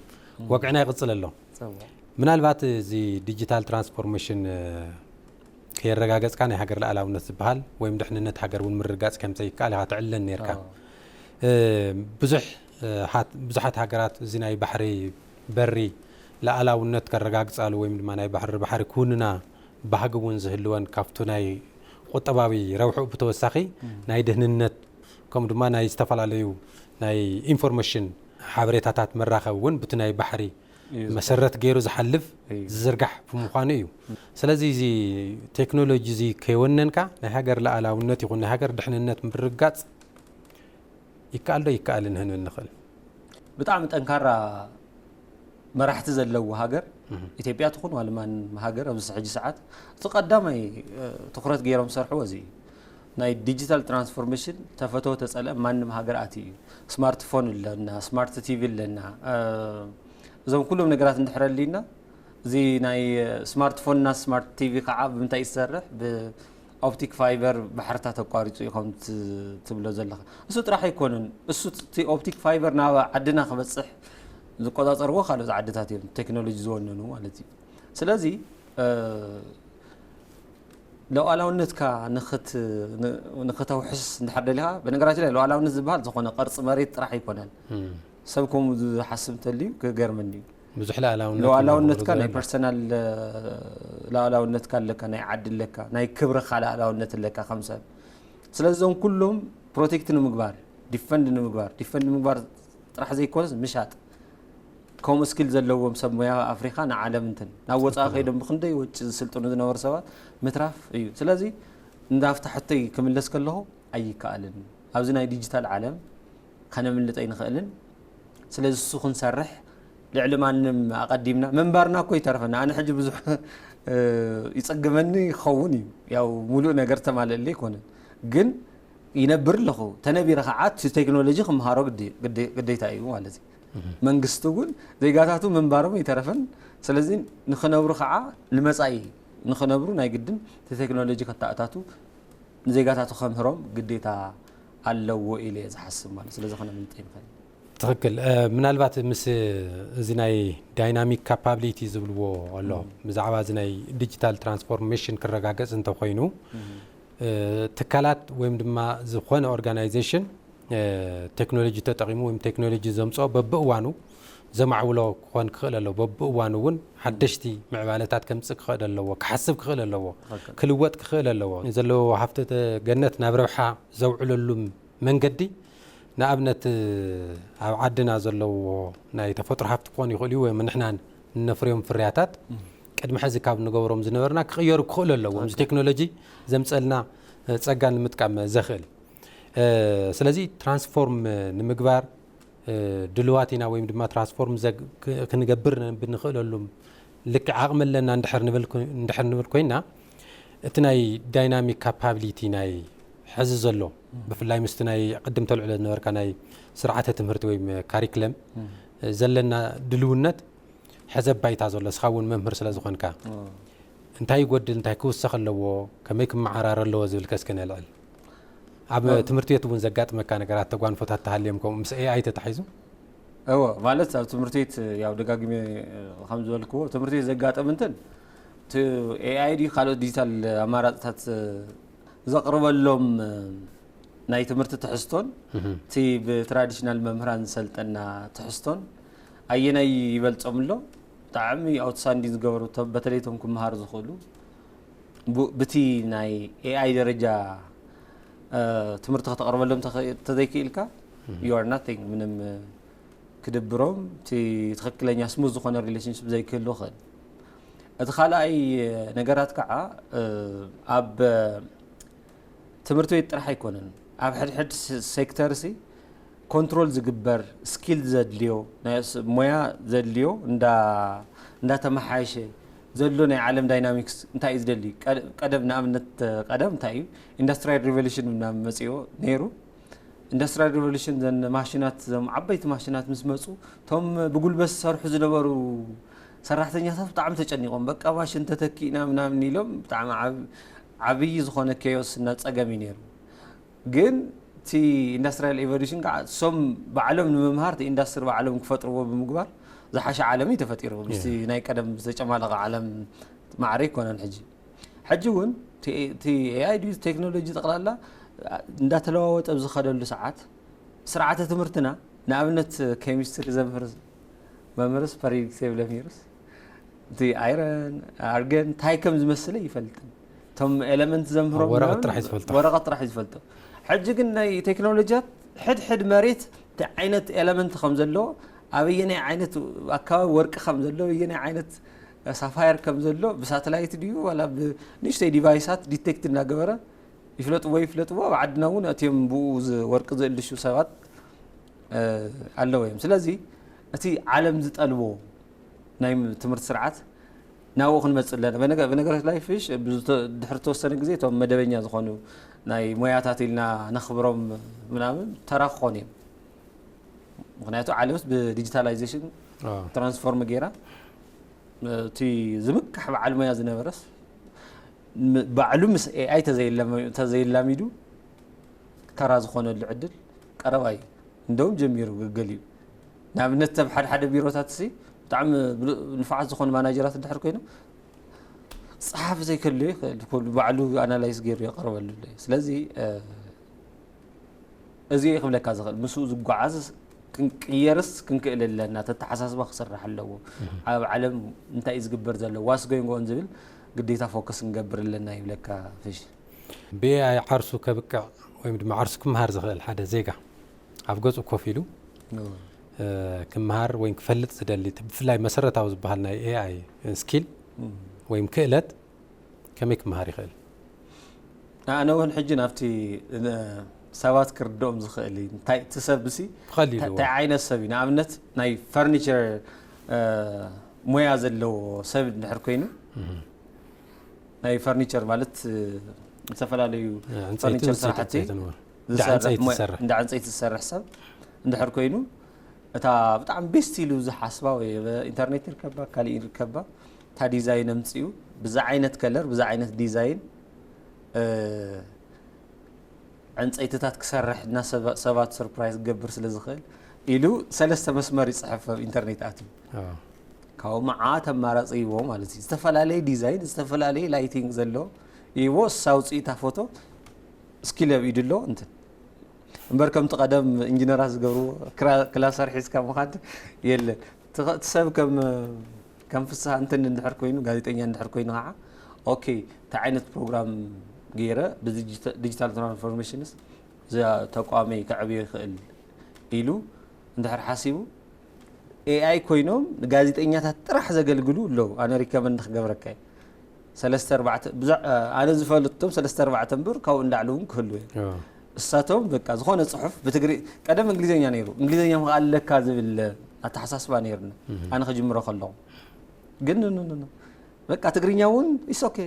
ወግዕና ይቕፅል ኣሎ ምናልባት እዚ ዲጂታል ትራንስፎርሜሽን ከየረጋገፅካ ናይ ሃገር ልኣላውነት ዝበሃል ወይም ድሕንነት ሃገር እውን ምርጋፅ ከምዘይከኣል ኢኻ ትዕለን ነርካ ብዙሕ ብዙሓት ሃገራት እዚ ናይ ባሕሪ በሪ ልኣላውነት ከረጋግፃሉ ወይም ድማ ናይ ባሕሪ ባሕሪ ክውንና ባህጊ እውን ዝህልወን ካብቱ ናይ ቁጠባዊ ረብሑ ብተወሳኺ ናይ ድህንነት ከምኡ ድማ ናይ ዝተፈላለዩ ናይ ኢንፎርሜሽን ሓበሬታታት መራኸቢ እውን ብቲ ናይ ባሕሪ መሰረት ገይሩ ዝሓልፍ ዝዝርጋሕ ብምዃኑ እዩ ስለዚ እዚ ቴክኖሎጂ እዚ ከይወነንካ ናይ ሃገር ልኣላውነት ይኹን ናይ ሃገር ድሕንነት ምርጋፅ ይከኣል ዶ ይከኣልን ህንብል ንኽእል ብጣዕሚ ጠንካራ መራሕቲ ዘለዎ ሃገር ኢትዮጵያ ትኹን ዋልማን ሃገር ኣብዚ ሕጂ ሰዓት እቲ ቀዳማይ ትኩረት ገይሮም ዝሰርሕዎ እዚ ናይ ዲጂታል ትራንስፎርሜሽን ተፈተወ ተፀልአ ማንም ሃገር ኣትዩ እዩ ስማርትፎን ኣለና ስማርት ቲቪ ኣለና እዞም ኩሎም ነገራት እንድሕረልዩና እዚ ናይ ስማርትፎንና ስማርት ቲቪ ከዓ ብምንታይ ዝሰርሕ ብኦፕቲክ ፋይበር ባሕርታት ኣቋሪፁ እዩ ከም ትብሎ ዘለካ እሱ ጥራሕ ኣይኮነን እሱ እቲ ኦፕቲክ ፋይበር ናብ ዓድና ክበፅሕ ዝቆፃፀርዎ ካልኦት ዓድታት እዮም ቴክኖሎጂ ዝወነኑ ማለት እዩ ስለዚ ለዋላውነትካ ንክተውሕስ እንድሕር ደሊካ በነገራችን ላይ ለዋላውነት ዝበሃል ዝኾነ ቅርፂ መሬት ጥራሕ ኣይኮነን ሰብ ከምኡ ዝሓስብ እንተልዩ ክገርመኒ እዩ ብዙሕ ለኣላውነት ለዋላውነትካ ናይ ፐርሰናል ለዋላውነትካ ኣለካ ናይ ዓዲ ኣለካ ናይ ክብርካ ለኣላውነት ኣለካ ከም ሰብ ስለዚ እዞም ኩሎም ፕሮቴክት ንምግባር ዲፈንድ ንምግባር ዲፈንድ ንምግባር ጥራሕ ዘይኮነስ ምሻጥ ከምኡ ስኪል ዘለዎም ሰብ ሞያ ኣፍሪካ ንዓለም እንትን ናብ ወፃኢ ከይዶም ብክንደይ ወጪ ዝስልጥኑ ዝነበሩ ሰባት ምትራፍ እዩ ስለዚ እንዳፍታ ሕቶይ ክምለስ ከለኹ ኣይከኣልን ኣብዚ ናይ ዲጂታል ዓለም ከነምልጥ ኣይንኽእልን ስለዚ እሱ ክንሰርሕ ልዕሊ ማንም ኣቐዲምና ምንባርና እኮ ይተርፈና ኣነ ሕጂ ብዙሕ ይፀግመኒ ይኸውን እዩ ያው ሙሉእ ነገር ተማልእለ ይኮነን ግን ይነብር ኣለኹ ተነቢረ ከዓ እቲ ቴክኖሎጂ ክምሃሮ ግዴታ እዩ ማለት እዩ መንግስቲ እውን ዜጋታቱ ምንባሮም ይተረፈን ስለዚ ንክነብሩ ከዓ ንመፃኢ ንክነብሩ ናይ ግድን እቲ ቴክኖሎጂ ከተኣታቱ ንዜጋታቱ ከምህሮም ግዴታ ኣለዎ ኢለ እየ ዝሓስብ ማለት ስለዚ ከነምልጥ ይንኽእል ትኽክል ምናልባት ምስ እዚ ናይ ዳይናሚክ ካፓብሊቲ ዝብልዎ ኣሎ ብዛዕባ እዚ ናይ ዲጂታል ትራንስፎርሜሽን ክረጋገፅ እንተኮይኑ ትካላት ወይም ድማ ዝኾነ ኦርጋናይዜሽን ቴክኖሎጂ ተጠቂሙ ወይም ቴክኖሎጂ ዘምፅኦ በብእዋኑ ዘማዕብሎ ክኾን ክኽእል ኣለዎ በብእዋኑ እውን ሓደሽቲ ምዕባለታት ከምፅእ ክኽእል ኣለዎ ክሓስብ ክኽእል ኣለዎ ክልወጥ ክኽእል ኣለዎ ዘለዎ ሃፍተ ገነት ናብ ረብሓ ዘውዕለሉ መንገዲ ንኣብነት ኣብ ዓድና ዘለዎ ናይ ተፈጥሮ ሃፍቲ ክኾን ይኽእል እዩ ወይ ንሕና ነፍርዮም ፍርያታት ቅድሚ ሕዚ ካብ ንገብሮም ዝነበርና ክቕየሩ ክኽእሉ ኣለዎም። እዚ ቴክኖሎጂ ዘምፀልና ጸጋ ንምጥቃም ዘኽእል። ስለዚ ትራንስፎርም ንምግባር ድልዋት ኢና፣ ወይም ድማ ትራንስፎርም ክንገብር ብንኽእለሉ ልክዕ ዓቕሚ ኣለና እንድሕር ንብል ኮይንና፣ እቲ ናይ ዳይናሚክ ካፓቢሊቲ ናይ ሕዚ ዘሎ፣ ብፍላይ ምስቲ ናይ ቅድም ተልዕሎ ዝነበርካ ናይ ስርዓተ ትምህርቲ ወይም ካሪክለም ዘለና ድልውነት ሕዘ ባይታ ዘሎ፣ እስኻ እውን መምህር ስለ ዝኾንካ እንታይ ይጎድል፣ እንታይ ክውሰኽ ኣለዎ፣ ከመይ ክመዓራረ ኣለዎ ዝብል ከስከ ነልዕል። ኣብ ትምህርቲ ቤት እውን ዘጋጥመካ ነገራት፣ ተጓንፎታት ተሃልዮም ከምኡ ምስ ኤኣይ ተታሒዙ? እወ፣ ማለት ኣብ ትምህርቲ ቤት ያው ደጋግሜ ከም ዝበልክዎ ትምህርቲ ቤት ዘጋጠም እንትን እቲ ኤኣይ ድዩ ካልኦት ዲጂታል ኣማራፅታት ዘቕርበሎም ናይ ትምህርቲ ትሕዝቶን እቲ ብትራዲሽናል መምህራን ዝሰልጠና ትሕዝቶን ኣየናይ ይበልፆም ኣሎ? ብጣዕሚ ኣውትስታንዲንግ ዝገበሩ፣ በተለይ እቶም ክመሃሩ ዝኽእሉ ብቲ ናይ ኤኣይ ደረጃ ትምህርቲ ከተቕርበሎም ተዘይክኢልካ you are nothing፣ ምንም ክድብሮም እቲ ትኽክለኛ ስሙዝ ዝኾነ ሪሌሽንሽፕ ዘይክህሉ ይኽእል። እቲ ካልኣይ ነገራት ከዓ ኣብ ትምህርቲ ቤት ጥራሕ ኣይኮነን፣ ኣብ ሕድሕድ ሴክተር ሲ ኮንትሮል ዝግበር ስኪል ዘድልዮ ሞያ ዘድልዮ እንዳተመሓየሸ ዘሎ ናይ ዓለም ዳይናሚክስ እንታይ እዩ ዝደሊ? ቀደም ንኣብነት ቀደም እንታይ እዩ ኢንዱስትሪያል ሪቨሉሽን ምናምን መፅዮ ነይሩ። ኢንዱስትሪያል ሪቨሉሽን ዘን ማሽናት ዘም ዓበይቲ ማሽናት ምስ መፁ እቶም ብጉልበት ዝሰርሑ ዝነበሩ ሰራሕተኛታት ብጣዕሚ ተጨኒቖም በቃ ማሽን ተተኪእና ምናምን ኢሎም ብጣዕሚ ዓብዪ ዝኾነ ኬዮስ እና ፀገም እዩ ነይሩ። ግን እቲ ኢንዱስትሪያል ኤቮሉሽን ከዓ እሶም ባዕሎም ንምምሃር እቲ ኢንዱስትሪ ባዕሎም ክፈጥርዎ ብምግባር ዝሓሸ ዓለም እዩ ተፈጢሩ። ምስቲ ናይ ቀደም ዝተጨማለቐ ዓለም ማዕረ ኣይኮነን ሕጂ። ሕጂ እውን እቲ ኤኣይ ድዩ ቴክኖሎጂ ጠቕላላ እንዳተለዋወጠ ኣብ ዝኸደሉ ሰዓት ስርዓተ ትምህርትና ንኣብነት ኬሚስትሪ ዘምህር መምህርስ ፐሪዮዲክ ቴብል ኣምሂሩስ እቲ ኣይረን ኣርገን እንታይ ከም ዝመስለ ይፈልጥን እቶም ኤለመንት ዘምህሮም ወረቐት ጥራሕ እዩ ዝፈልጦ። ወረቐት ጥራሕ እዩ ዝፈልጦ። ሕጂ ግን ናይ ቴክኖሎጂያት ሕድሕድ መሬት እንታይ ዓይነት ኤለመንት ከም ዘለዎ ኣበየናይ ዓይነት ኣካባቢ ወርቂ ከም ዘሎ ኣበየናይ ዓይነት ሳፋየር ከም ዘሎ ብሳተላይት ድዩ ዋላ ብንእሽተይ ዲቫይሳት ዲቴክት እናገበረ ይፍለጥዎ ይፍለጥዎ ኣብ ዓድና እውን እትዮም ብኡ ወርቂ ዝእልሹ ሰባት ኣለዎ እዮም። ስለዚ እቲ ዓለም ዝጠልቦ ናይ ትምህርቲ ስርዓት ናብኡ ክንመፅእ ኣለና። በነገራት ላይ ፍሽ ድሕሪ ተወሰነ ግዜ እቶም መደበኛ ዝኾኑ ናይ ሞያታት ኢልና ነኽብሮም ምናምን ተራ ክኾኑ እዮም። ምክንያቱ ዓለምስ ብዲጂታላይዜሽን ትራንስፎርም ገይራ እቲ ዝምካሕ በዓል ሞያ ዝነበረስ ባዕሉ ምስ ኤኣይ ተዘይላሚዱ ተራ ዝኾነሉ ዕድል ቀረባ እዩ። እንደውም ጀሚሩ ገገሊኡ ንኣብነት ኣብ ሓደ ሓደ ቢሮታት ሲ ብጣዕሚ ንፉዓት ዝኾኑ ማናጀራት እንድሕር ኮይኖም ፀሓፊ ዘይከልዮ ይኽእል ኩሉ ባዕሉ ኣናላይዝ ገይሩ የቐርበሉ ኣሎ። ስለዚ እዚ ክብለካ ዝኽእል ምስኡ ዝጓዓዝ ክንቅየርስ ክንክእል ኣለና። ተተሓሳስባ ክስራሕ ኣለዎ። ኣብ ዓለም እንታይ እዩ ዝግበር ዘሎ ዋስ ጎይንጎን ዝብል ግዴታ ፎከስ ክንገብር ኣለና ይብለካ ፍሽ። ብኤኣይ ዓርሱ ከብቅዕ ወይም ድማ ዓርሱ ክመሃር ዝኽእል ሓደ ዜጋ ኣብ ገፁ ኮፍ ኢሉ ክመሃር ወይም ክፈልጥ ዝደሊ ብፍላይ መሰረታዊ ዝበሃል ናይ ኤኣይ ስኪል ወይም ክእለት ከመይ ክመሃር ይኽእል? ኣነ እውን ሕጂ ናብቲ ሰባት ክርድኦም ዝኽእል እዩ። እንታይ እቲ ሰብ ሲ እንታይ ዓይነት ሰብ እዩ? ንኣብነት ናይ ፈርኒቸር ሞያ ዘለዎ ሰብ እንድሕር ኮይኑ ናይ ፈርኒቸር ማለት ዝተፈላለዩ ፈርኒቸር ስራሕቲ እንዳ ዕንፀይቲ ዝሰርሕ ሰብ እንድሕር ኮይኑ እታ ብጣዕሚ ቤስት ኢሉ ዝሓስባ ወይ ኢንተርኔት ይርከባ ካሊእ ይርከባ እታ ዲዛይን ኣምፅኡ ብዛ ዓይነት ከለር ብዛ ዓይነት ዲዛይን ዕንፀይትታት ክሰርሕ እና ሰባት ሰርፕራይዝ ክገብር ስለ ዝኽእል ኢሉ ሰለስተ መስመር ይፅሕፍ ኣብ ኢንተርኔት ኣትዩ ካብኡ መዓት ኣማራፂ ይዎ ማለት እዩ። ዝተፈላለየ ዲዛይን ዝተፈላለየ ላይቲንግ ዘሎ ይዎ እሳ ውፅኢታ ፎቶ ስኪል ኣብ ኢዱ ኣሎ እንትን እምበር ከምቲ ቀደም ኢንጂነራት ዝገብርዎ ክላሰር ሒዝካ ምኻድ የለን። እቲ ሰብ ከም ከም ፍስሃ እንትን እንድሕር ኮይኑ ጋዜጠኛ እንድሕር ኮይኑ ከዓ ኦኬ እንታይ ዓይነት ፕሮግራም ገይረ ብዲጂታል ትራንስፎርሜሽንስ ተቋመይ ከዕብዮ ይኽእል ኢሉ እንድሕር ሓሲቡ ኤኣይ ኮይኖም ንጋዜጠኛታት ጥራሕ ዘገልግሉ ኣለዉ። ኣነ ሪከመንድ ክገብረካ እየ። ሰለስተ ኣርባዕተ ብዛ- ኣነ ዝፈልጦም ሰለስተ ኣርባዕተ እምበር ካብኡ እንዳዕሉ እውን ክህሉ እዮም። እሳቶም በቃ ዝኾነ ጽሑፍ ብትግሪ ቀደም እንግሊዝኛ ነይሩ፣ እንግሊዝኛ ምኽኣል ኣለካ ዝብል ኣተሓሳስባ ነይርና። ኣነ ክጅምሮ ከለኹ ግን ኖ ኖ ኖ በቃ ትግርኛ እውን ኢስ ኦኬ፣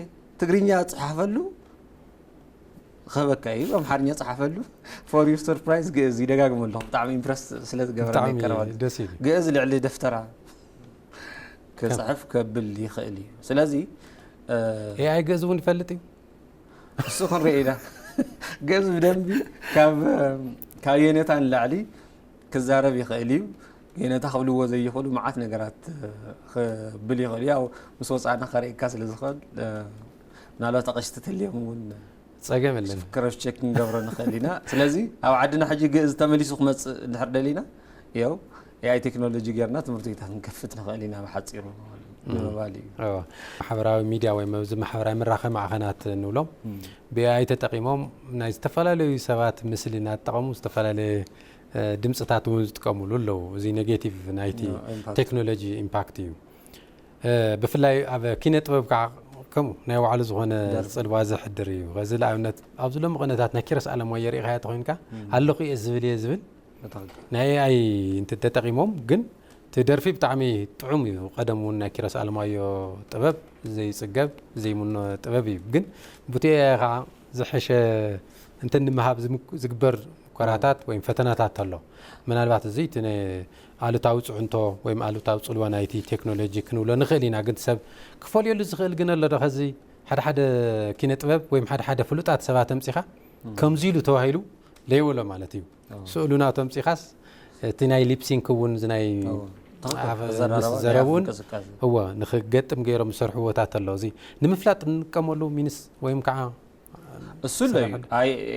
ትግርኛ ጽሓፈሉ ክህበካ እዩ፣ ኣምሓርኛ ጽሓፈሉ። ፎር ዩር ሰርፕራይዝ ግእዝ ይደጋግሞ ኣለኹ። ብጣዕሚ ኢምፕረስ ስለ ዝገበረኒ ብጣዕሚ ቀረባ ደስ ኢሉ። ግእዝ ልዕሊ ደፍተራ ክጽሕፍ ከብል ይኽእል እዩ። ስለዚ እ፣ ኤኣይ ግእዝ እውን ይፈልጥ እዩ። እሱ ክንርኢ ኢና። ግእዝ ብደንቢ ካብ ካብ የኔታ ንላዕሊ ክዛረብ ይኽእል እዩ። የኔታ ክብልዎ ዘይኽእሉ መዓት ነገራት ክብል ይኽእል እዩ። ያው ምስ ወፃእና ከርእየካ ስለ ዝኽእል ምናልባት ኣቐሽቲ ተልዮም እውን ጸገም የለን። ክረሽ ቸክ ክንገብሮ ንኽእል ኢና። ስለዚ ኣብ ዓድና ሕጂ ግእዝ ተመሊሱ ክመፅእ እንድሕር ደሊና ያው ኤኣይ ቴክኖሎጂ ጌርና ትምህርቲ ቤታት ክንከፍት ንኽእል ኢና ብሓፂሩ ንምባል እዩ። ማሕበራዊ ሚድያ ወይ እዚ ማሕበራዊ መራኸቢ ማዕኸናት ንብሎም ብኤኣይ ተጠቂሞም ናይ ዝተፈላለዩ ሰባት ምስሊ እናተጠቐሙ ዝተፈላለየ ድምፅታት እውን ዝጥቀሙሉ ኣለዉ። እዚ ኔጌቲቭ ናይቲ ቴክኖሎጂ ኢምፓክት እዩ። ብፍላይ ኣብ ኪነ ጥበብ ከዓ ከምኡ ናይ ባዕሉ ዝኾነ ፅልዋ ዘሕድር እዩ። ከዚ ንኣብነት ኣብዚ ሎሚ ቅነታት ናይ ኪሮስ ኣለማዮ ሪኢኻዮ ተኾይንካ ኣለኹ እየ ዝብል እየ ዝብል ናይ ኤኣይ እንተ ተጠቂሞም ግን እቲ ደርፊ ብጣዕሚ ጥዑም እዩ። ቀደም እውን ናይ ኪሮስ ኣለማዮ ጥበብ ዘይፅገብ ዘይምኖ ጥበብ እዩ። ግን ቡቲ ኤኣይ ከዓ ዝሐሸ እንትን ንምሃብ ዝግበር ሙከራታት ወይም ፈተናታት ኣሎ። ምናልባት እዚ እቲ ኣሉታዊ ፅዕንቶ ወይም ኣሉታዊ ፅልዋ ናይቲ ቴክኖሎጂ ክንብሎ ንኽእል ኢና። ግን ሰብ ክፈልየሉ ዝኽእል ግን ኣሎ ዶ? ከዚ ሓደ ሓደ ኪነ ጥበብ ወይም ሓደ ሓደ ፍሉጣት ሰባት ኣምፂኻ ከምዚ ኢሉ ተባሂሉ ለይበሎ ማለት እዩ። ስእሉና ተምፂኻስ እቲ ናይ ሊፕሲንክ እውን ናይ ምስ ዘረቡ እውን እወ ንክገጥም ገይሮም ዝሰርሕዎታት ኣሎ። እዚ ንምፍላጥ እንጥቀመሉ ሚንስ ወይም ከዓ እሱ ኣሎ እዩ።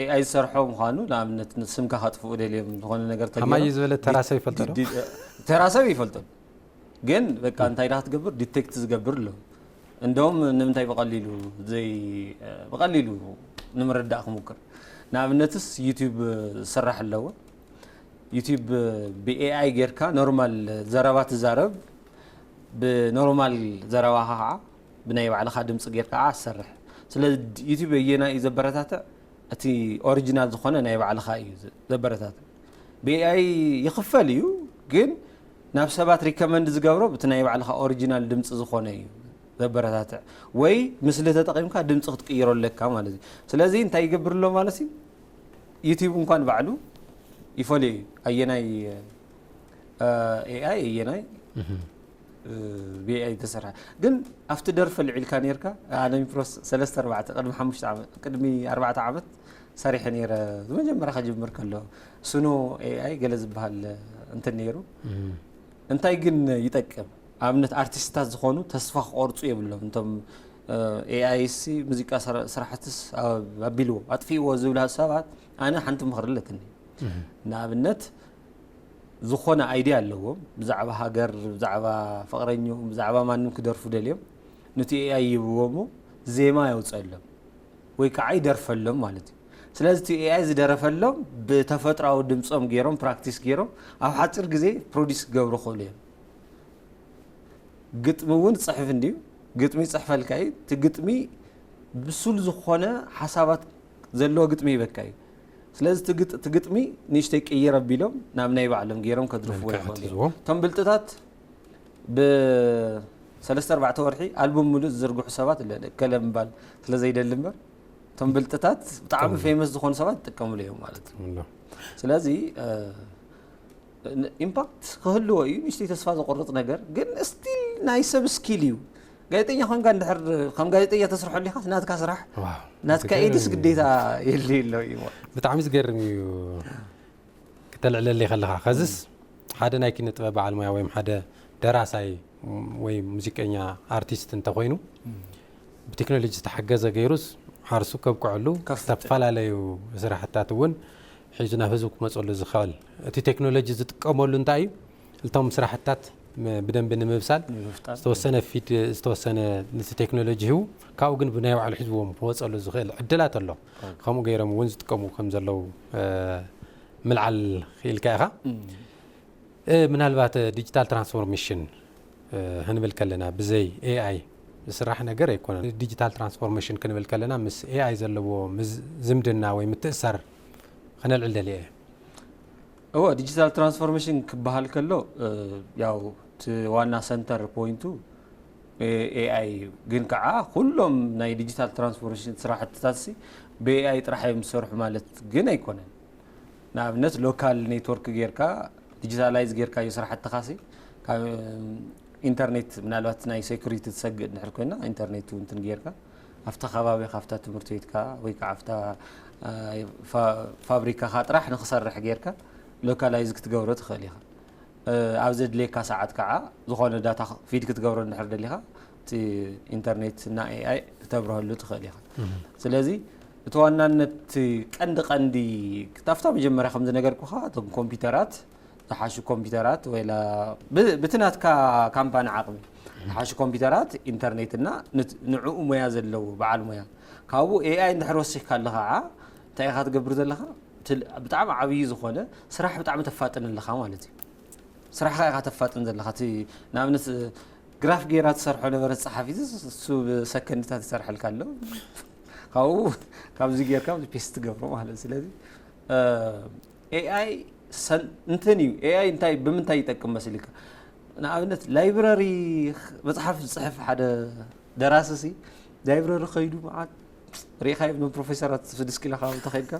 ኤኣይ ዝሰርሖ ምዃኑ ንኣብነት ስምካ ከጥፍኡ ደልዮም ዝኾነ ነገር ተገይሩ ከማይ ዝበለ ተራ ሰብ ይፈልጦ ዶ? ተራ ሰብ ይፈልጦ ግን በቃ እንታይ ዳ ክትገብር ዲቴክት ዝገብር ኣሎ። እንደውም ንምንታይ ብቐሊሉ ዘይ ብቐሊሉ ንምርዳእ ክሙክር ንኣብነትስ ዩቲዩብ ዝስራሕ ኣለዎ። ዩቲዩብ ብኤኣይ ጌርካ ኖርማል ዘረባ ትዛረብ ብኖርማል ዘረባኻ ከዓ ብናይ ባዕልኻ ድምፂ ጌርካ ከዓ ትሰርሕ። ስለ ዩቲዩብ ኣየናይ እዩ ዘበረታትዕ? እቲ ኦሪጂናል ዝኾነ ናይ ባዕልኻ እዩ ዘበረታትዕ። ብኤኣይ ይኽፈል እዩ ግን ናብ ሰባት ሪከመንድ ዝገብሮ ብቲ ናይ ባዕልኻ ኦሪጂናል ድምፂ ዝኾነ እዩ ዘበረታትዕ። ወይ ምስሊ ተጠቒምካ ድምፂ ክትቅይሮ ኣለካ ማለት እዩ። ስለዚ እንታይ ይገብር ኣሎ ማለት እዩ? ዩቲዩብ እንኳን ባዕሉ ይፈልዮ እዩ ኣየናይ ኤኣይ ኣየናይ ብኤኣይ ዝተሰርሐ ግን ኣብቲ ደርፊ ልዒልካ ነርካ ኣነ ሚፕሮስ ሰለስተ ኣርባዕተ ቅድሚ ሓሙሽተ ዓመት ቅድሚ ኣርባዕተ ዓመት ሰሪሐ ነይረ። ዝመጀመርያ ከጅምር ከሎ ስኖ ኤኣይ ገለ ዝበሃል እንትን ነይሩ እንታይ ግን ይጠቅም ኣብነት ኣርቲስትታት ዝኾኑ ተስፋ ክቆርፁ የብሎም እቶም ኤኣይ ሲ ሙዚቃ ስራሕትስ ኣቢልዎ ኣጥፊእዎ ዝብላ ሰባት ኣነ ሓንቲ ምኽሪ ኣለትኒ ንኣብነት ዝኾነ ኣይድያ ኣለዎም ብዛዕባ ሃገር ብዛዕባ ፍቕረኝኦም ብዛዕባ ማንም ክደርፉ ደልዮም ንቲ ኤኣይ ይብዎ እሞ ዜማ የውፀሎም ወይ ከዓ ይደርፈሎም ማለት እዩ ስለዚ እቲ ኤኣይ ዝደረፈሎም ብተፈጥራዊ ድምፆም ገይሮም ፕራክቲስ ገይሮም ኣብ ሓፂር ግዜ ፕሮዲስ ክገብሩ ክኽእሉ እዮም ግጥሚ እውን ፅሕፍ እንድዩ ግጥሚ ይፅሕፈልካ እዩ እቲ ግጥሚ ብሱል ዝኾነ ሓሳባት ዘለዎ ግጥሚ ይበካ እዩ ስለዚ እቲ ግጥሚ ንእሽተይ ቅይር ኣቢሎም ናብ ናይ ባዕሎም ገይሮም ከድርፍዎ ይኽእሉ እዮም እቶም ብልጥታት ብሰለስተ ኣርባዕተ ወርሒ ኣልቡም ምሉእ ዝዝርግሑ ሰባት እለ እከለ ምባል ስለ ዘይደሊ እምበር እቶም ብልጥታት ብጣዕሚ ፌመስ ዝኾኑ ሰባት ይጥቀምሉ እዮም ማለት እዩ ስለዚ ኢምፓክት ክህልዎ እዩ ንእሽተይ ተስፋ ዘቆርፅ ነገር ግን ስቲል ናይ ሰብ ስኪል እዩ ጋዜጠኛ ኮንካ እንድሕር ከም ጋዜጠኛ ተስርሐሉ ኢኻ ናትካ ስራሕ ናትካ ኤድስ ግዴታ የድልይ ኣሎ እዩ ብጣዕሚ ዝገርም እዩ ክተልዕለለይ ከለኻ ከዝስ ሓደ ናይ ኪነ ጥበብ በዓል ሞያ ወይም ሓደ ደራሳይ ወይ ሙዚቀኛ ኣርቲስት እንተኮይኑ ብቴክኖሎጂ ዝተሓገዘ ገይሩስ ዓርሱ ከብቅዐሉ ዝተፈላለዩ ስራሕታት እውን ሒዙ ናብ ህዝቢ ክመፀሉ ዝኽእል እቲ ቴክኖሎጂ ዝጥቀመሉ እንታይ እዩ እቶም ስራሕታት ብደንቢ ንምብሳል ዝተወሰነ ፊድ ዝተወሰነ ነቲ ቴክኖሎጂ ህው ካብኡ ግን ብናይ ባዕሉ ሒዝዎም ክወፀሉ ዝኽእል ዕድላት ኣሎ ከምኡ ገይሮም እውን ዝጥቀሙ ከም ዘለዉ ምልዓል ክኢልካ ኢኻ ምናልባት ዲጂታል ትራንስፎርሜሽን ክንብል ከለና ብዘይ ኤኣይ ዝስራሕ ነገር ኣይኮነን። ዲጂታል ትራንስፎርሜሽን ክንብል ከለና ምስ ኤኣይ ዘለዎ ዝምድና ወይ ምትእሳር ክነልዕል ደልየ እየ። እወ፣ ዲጂታል ትራንስፎርሜሽን ክበሃል ከሎ ያው እቲ ዋና ሰንተር ፖይንቱ ኤኣይ እዩ። ግን ከዓ ኩሎም ናይ ዲጂታል ትራንስፎርሜሽን ስራሕትታት ብኤኣይ ጥራሕ እዮም ዝሰርሑ ማለት ግን ኣይኮነን። ንኣብነት ሎካል ኔትወርክ ጌርካ ዲጂታላይዝ ጌርካዮ ስራሕትኻሲ ካብ ኢንተርኔት ምናልባት ናይ ሴኩሪቲ ትሰግእ እንድሕር ኮይና ኢንተርኔት እውን እንትን ጌርካ ኣብታ ከባቢ ካብታ ትምህርቲ ቤትካ ወይ ከዓ ኣብታ ፋብሪካኻ ጥራሕ ንክሰርሕ ጌርካ ሎካላይዝ ክትገብሮ ትኽእል ኢኻ። ኣብ ዘድልየካ ሰዓት ከዓ ዝኾነ ዳታ ፊድ ክትገብሮ እንድሕር ደሊኻ እቲ ኢንተርኔት እና ኤኣይ ክተብርሀሉ ትኽእል ኢኻ። ስለዚ እቲ ዋናነት ቀንዲ ቀንዲ ክታፍታ መጀመርያ ከም ዝነገርኩኻ እቶም ኮምፒውተራት ዝሓሹ ኮምፒውተራት ወይ ብቲ ናትካ ካምፓኒ ዓቕሚ ዝሓሹ ኮምፒውተራት ኢንተርኔት እና ንዕኡ ሞያ ዘለዎ በዓል ሞያ ካብኡ ኤኣይ እንድሕር ወሲኽካ ኣለኻ እንታይ ኢኻ ትገብር ዘለኻ? ብጣዕሚ ዓብዪ ዝኾነ ስራሕ ብጣዕሚ ተፋጥን ኣለኻ ማለት እዩ። ስራሕካ ኢኻ ተፋጥን ዘለኻ። እቲ ንኣብነት ግራፍ ጌራ ትሰርሖ ነበረት ፀሓፊት እሱ ብሰከንድታት ይሰርሐልካ ኣሎ። ካብኡ ካብዚ ጌርካ ፔስት ትገብሮ ማለት። ስለዚ ኤኣይ እንትን እዩ። ኤኣይ እንታይ ብምንታይ ይጠቅም መሲልካ? ንኣብነት ላይብረሪ መፅሓፍ ዝፅሕፍ ሓደ ደራሲ ሲ ላይብረሪ ከይዱ መዓት ሪኢኻ ዮም ፕሮፌሰራት ስድስት ኪሎ ካብ ተኸይድካ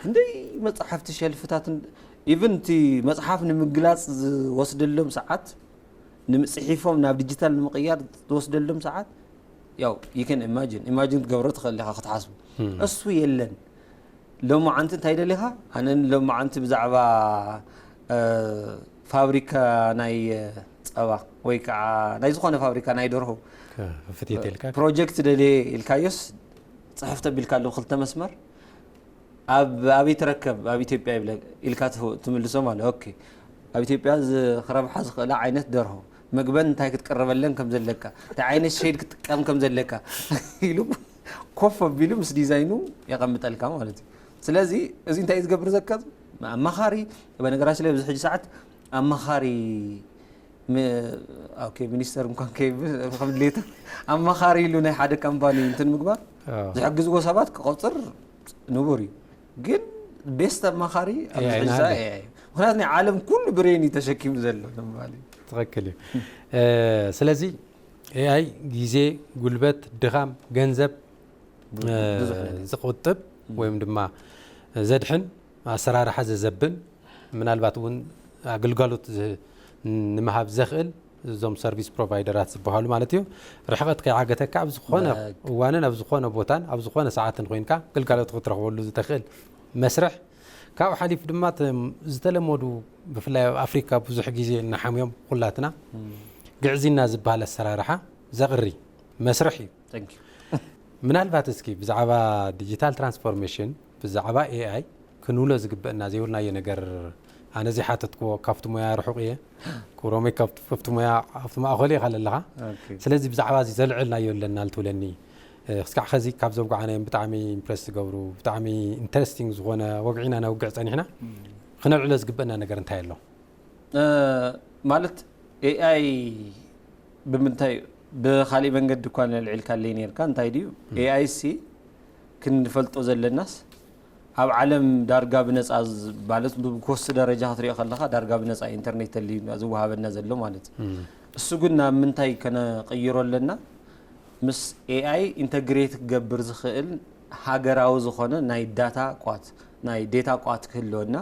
ክንደይ መፅሓፍቲ ሸልፍታት ኢቭን እቲ መፅሓፍ ንምግላፅ ዝወስደሎም ሰዓት ንምፅሒፎም ናብ ዲጂታል ንምቕያር ዝወስደሎም ሰዓት ያው you can imagine imagine ክትገብሮ ትኽእል ኢኻ ክትሓስቡ እሱ የለን። ሎማዓንቲ እንታይ ደሊኻ? ኣነ ሎማዓንቲ ብዛዕባ ፋብሪካ ናይ ፀባ ወይ ከዓ ናይ ዝኾነ ፋብሪካ ናይ ደርሆ ፍትየት ኢልካ ፕሮጀክት ደልየ ኢልካዮስ ፅሕፍ ተቢልካ ኣለዉ ክልተ መስመር ኣብ ኣበይ ትረከብ ኣብ ኢትዮጵያ ይብለ ኢልካ ትምልሶ ማለት ኦኬ ኣብ ኢትዮጵያ ክረብሓ ዝኽእላ ዓይነት ደርሆ መግበን እንታይ ክትቅርበለን ከም ዘለካ እንታይ ዓይነት ሸይድ ክትጥቀም ከም ዘለካ ኢሉ ኮፍ ኣቢሉ ምስ ዲዛይኑ የቐምጠልካ ማለት እዩ። ስለዚ እዚ እንታይ እዩ ዝገብር ዘካ ኣማኻሪ በነገራችን ላይ ኣብዚ ሕጂ ሰዓት ኣማኻሪ ሚኒስተር እንኳን ከይብል ከም ድሌቱ ኣማኻሪ ኢሉ ናይ ሓደ ካምፓኒ እንትን ምግባር ዝሕግዝዎ ሰባት ክቆፅር ንቡር እዩ። ግን ቤስት ኣማኻሪ ኣብዚ ሕጂ ሰዓት ኤኣይ እዩ። ምክንያቱ ናይ ዓለም ኩሉ ብሬን እዩ ተሸኪሙ ዘሎ ንምባል እዩ። ትኽክል እዩ። ስለዚ ኤኣይ ግዜ፣ ጉልበት፣ ድኻም፣ ገንዘብ ዝቁጥብ ወይም ድማ ዘድሕን ኣሰራርሓ ዘዘብን ምናልባት እውን ኣገልጋሎት ንምሃብ ዘኽእል እዞም ሰርቪስ ፕሮቫይደራት ዝበሃሉ ማለት እዩ። ርሕቐት ከይዓገተካ ኣብ ዝኾነ እዋንን ኣብ ዝኾነ ቦታን ኣብ ዝኾነ ሰዓትን ኮይንካ ግልጋሎት ክትረኽበሉ ዝተኽእል መስርሕ ካብኡ ሓሊፉ ድማ ዝተለመዱ ብፍላይ ኣብ ኣፍሪካ ብዙሕ ግዜ እናሓምዮም ኩላትና ግዕዝና ዝበሃል ኣሰራርሓ ዘቕሪ መስርሕ እዩ። ምናልባት እስኪ ብዛዕባ ዲጂታል ትራንስፎርሜሽን ብዛዕባ ኤኣይ ክንብሎ ዝግበአና ዘይብልናዮ ነገር ኣነ ዘይሓተትክዎ ካብቲ ሞያ ርሑቕ እየ ክብሮመይ ካብቲ ሞያ ኣብቲ ማእኸሉ ኢኻ ዘለኻ ስለዚ ብዛዕባ እዚ ዘልዕልናዮ ኣለና ልትብለኒ ክስካዕ ኸዚ ካብ ዘውግዓናዮም ብጣዕሚ ኢምፕረስ ዝገብሩ ብጣዕሚ ኢንተረስቲንግ ዝኾነ ወግዒና ነውግዕ ፀኒሕና ክነልዕሎ ዝግበአና ነገር እንታይ ኣሎ? ማለት ኤኣይ ብምንታይ ብካሊእ መንገዲ እኳ ነልዒልካለይ ነርካ እንታይ ድዩ ኤኣይ ሲ ክንፈልጦ ዘለናስ ኣብ ዓለም ዳርጋ ብነፃ ማለት ብኮስት ደረጃ ክትሪኦ ከለካ ዳርጋ ብነፃ ኢንተርኔት ተልዩ ዝወሃበና ዘሎ ማለት እዩ። እሱ ግን ናብ ምንታይ ከነቅይሮ ኣለና? ምስ ኤኣይ ኢንተግሬት ክገብር ዝኽእል ሃገራዊ ዝኾነ ናይ ዳታ ቋት ናይ ዴታ ቋት ክህልወና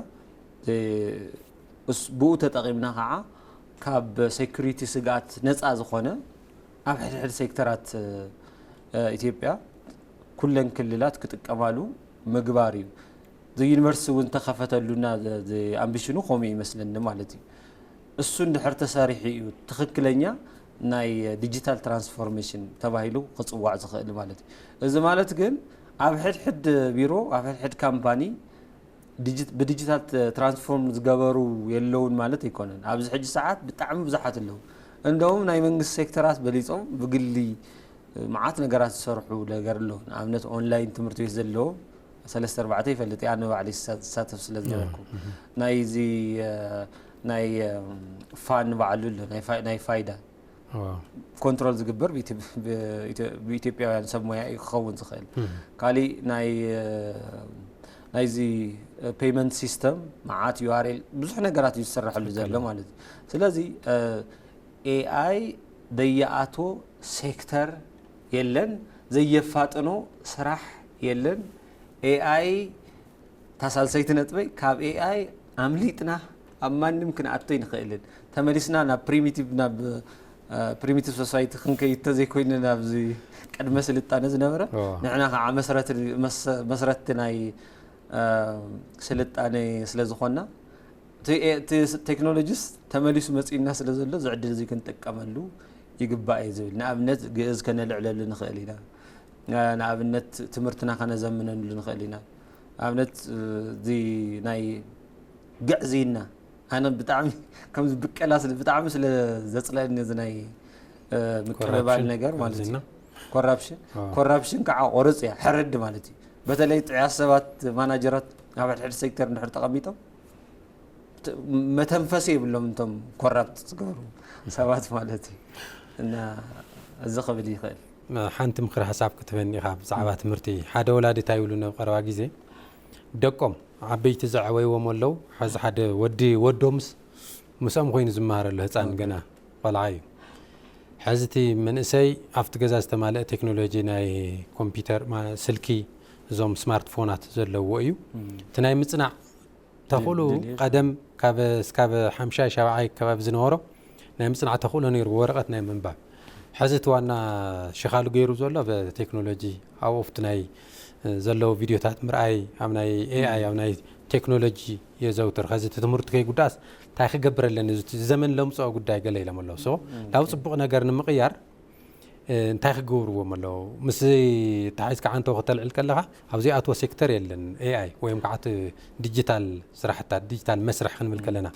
ብኡ ተጠቒምና ከዓ ካብ ሴኩሪቲ ስግኣት ነፃ ዝኾነ ኣብ ሕድሕድ ሴክተራት ኢትዮጵያ ኩለን ክልላት ክጥቀማሉ ምግባር እዩ። ዩኒቨርሲቲ እውን ተኸፈተሉና ኣምቢሽኑ ከምኡ ይመስለኒ ማለት እዩ። እሱ እንድሕር ተሰሪሑ እዩ ትኽክለኛ ናይ ዲጂታል ትራንስፎርሜሽን ተባሂሉ ክፅዋዕ ዝኽእል ማለት እዩ። እዚ ማለት ግን ኣብ ሕድሕድ ቢሮ ኣብ ሕድሕድ ካምፓኒ ብዲጂታል ትራንስፎርም ዝገበሩ የለውን ማለት ኣይኮነን። ኣብዚ ሕጂ ሰዓት ብጣዕሚ ብዙሓት ኣለዉ። እንደውም ናይ መንግስቲ ሴክተራት በሊፆም ብግሊ መዓት ነገራት ዝሰርሑ ነገር ኣለዉ። ንኣብነት ኦንላይን ትምህርቲ ቤት ዘለዎም ሰለስተ ኣርባዕተ ይፈልጥ እየ ኣነ ባዕለይ ዝሳተፍ ስለ ዝነበርኩ ናይዚ ናይ ፋን ባዕሉ ኣሎ ናይ ፋይዳ ኮንትሮል ዝግበር ብኢትዮጵያውያን ሰብ ሞያ እዩ ክኸውን ዝኽእል። ካሊእ ናይዚ ፔይመንት ሲስተም መዓት ዩኣርኤል ብዙሕ ነገራት እዩ ዝስራሐሉ ዘሎ ማለት እዩ። ስለዚ ኤኣይ ደይኣቶ ሴክተር የለን፣ ዘየፋጥኖ ስራሕ የለን። ኤኣይ እታ ሳልሰይቲ ነጥበይ ካብ ኤኣይ ኣምሊጥና ኣብ ማንም ክንኣቶ ኣይንኽእልን። ተመሊስና ናብ ፕሪሚቲቭ ናብ ፕሪሚቲቭ ሶሳይቲ ክንከይድ ተዘይኮይኑ ናብዚ ቅድመ ስልጣነ ዝነበረ ንሕና ከዓ መስረትቲ ናይ ስልጣነ ስለዝኾንና እቲ ቴክኖሎጂስ ተመሊሱ መፂኡና ስለዘሎ እዚ ዕድል እዚ ክንጥቀመሉ ይግባእ እየ ዝብል። ንኣብነት ግእዝ ከነልዕለሉ ንኽእል ኢና። ንኣብነት ትምህርትና ከነዘምነሉ ንኽእል ኢና። ንኣብነት እዚ ናይ ግዕዝይና ኣነ ብጣዕሚ ከምዚ ብቀላ ብጣዕሚ ስለ ዘፅለአኒ እዚ ናይ ምቅብባል ነገር ማለት እዩ። ኮራፕሽን ኮራፕሽን ከዓ ቆርፅ እያ ሕርድ ማለት እዩ። በተለይ ጥዑያት ሰባት ማናጀራት ኣብ ሕድሕድ ሴክተር እንድሕር ተቐሚጦም መተንፈሲ የብሎም እንቶም ኮራፕት ዝገብሩ ሰባት ማለት እዩ። እና እዚ ክብል ይኽእል። ሓንቲ ምክሪ ሓሳብ ክትበኒ ኢኻ ብዛዕባ ትምህርቲ። ሓደ ወላዲ እንታይ ይብሉ ነብ ቀረባ ግዜ ደቆም ዓበይቲ ዘዕበይዎም ኣለዉ። ሓዚ ሓደ ወዲ ወዶምስ ምስኦም ኮይኑ ዝመሃር ኣሎ ህፃን ገና ቆልዓ እዩ። ሕዚ እቲ መንእሰይ ኣብቲ ገዛ ዝተማልአ ቴክኖሎጂ ናይ ኮምፒውተር ስልኪ እዞም ስማርትፎናት ዘለዎ እዩ። እቲ ናይ ምፅናዕ ተኽእሉ ቀደም ካብ እስካብ ሓምሻይ ሻብዓይ ከባቢ ዝነበሮ ናይ ምፅናዕ ተኽእሎ ነይሩ ወረቐት ናይ ምንባብ። ሕዚ እቲ ዋና ሽኻሉ ገይሩ ዘሎ በቴክኖሎጂ ኣብኡ ኣብቲ ናይ ዘለዉ ቪድዮታት ምርኣይ ኣብ ናይ ኤኣይ ኣብ ናይ ቴክኖሎጂ የዘውትር። ከዚ እቲ ትምህርቱ ከይጉዳእስ እንታይ ክገብር ኣለኒ እዚ ዘመን ለምፅኦ ጉዳይ ገለ ኢሎም ኣለዉ። ሶ ናብ ፅቡቕ ነገር ንምቕያር እንታይ ክገብርዎም ኣለዉ? ምስ ተሓይዝካ ዓንተው ከተልዕል ከለኻ ኣብዚኣትዎ ሴክተር የለን ኤኣይ ወይም ከዓ እቲ ዲጂታል ስራሕታት ዲጂታል መስርሕ ክንብል ከለና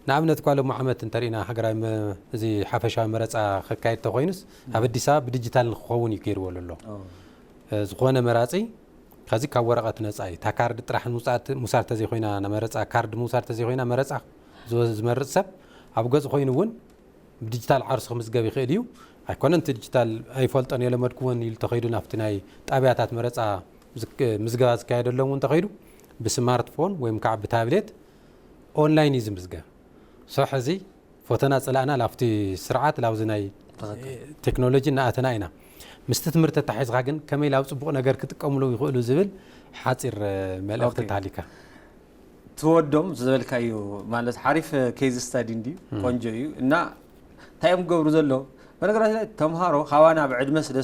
ንኣብነት እኳ ሎም ዓመት እንተሪእና ሃገራዊ እዚ ሓፈሻዊ መረፃ ክካየድ ተኮይኑስ ኣብ ኣዲስ ኣበባ ብዲጂታል ንክኸውን እዩ ገይርዎ ኣሎ። ዝኾነ መራፂ ከዚ ካብ ወረቐት ነፃ እዩ። እታ ካርድ ጥራሕ ምውሳድ ተዘይኮይና መረፃ ካርድ ምውሳድ ተዘይኮይና መረፃ ዝመርፅ ሰብ ኣብ ገፁ ኮይኑ እውን ብዲጂታል ዓርሱ ክምዝገብ ይኽእል እዩ። ኣይኮነን እቲ ዲጂታል ኣይፈልጦን የለመድኩዎን ኢሉ ተኸይዱ ናብቲ ናይ ጣብያታት መረፃ ምዝገባ ዝካየደሎም እውን ተኸይዱ ብስማርትፎን ወይም ከዓ ብታብሌት ኦንላይን እዩ ዝምዝገብ። ሶ ሕዚ ፎቶና ፀላእና ላብቲ ስርዓት ላብዚ ናይ ቴክኖሎጂ እናኣተና ኢና። ምስቲ ትምህርቲ ተታሒዝካ ግን ከመይ ላብ ፅቡቕ ነገር ክጥቀምሉ ይኽእሉ ዝብል ሓፂር መልእኽቲ ተሃሊካ። ትወዶም ዝበልካዩ ማለት ሓሪፍ ኬዝ ስታዲ እንዲ ቆንጆ እዩ እና እንታይ እዮም ክገብሩ ዘሎ በነገራችን ላይ ተምሃሮ ካባና ብዕድመ ስለ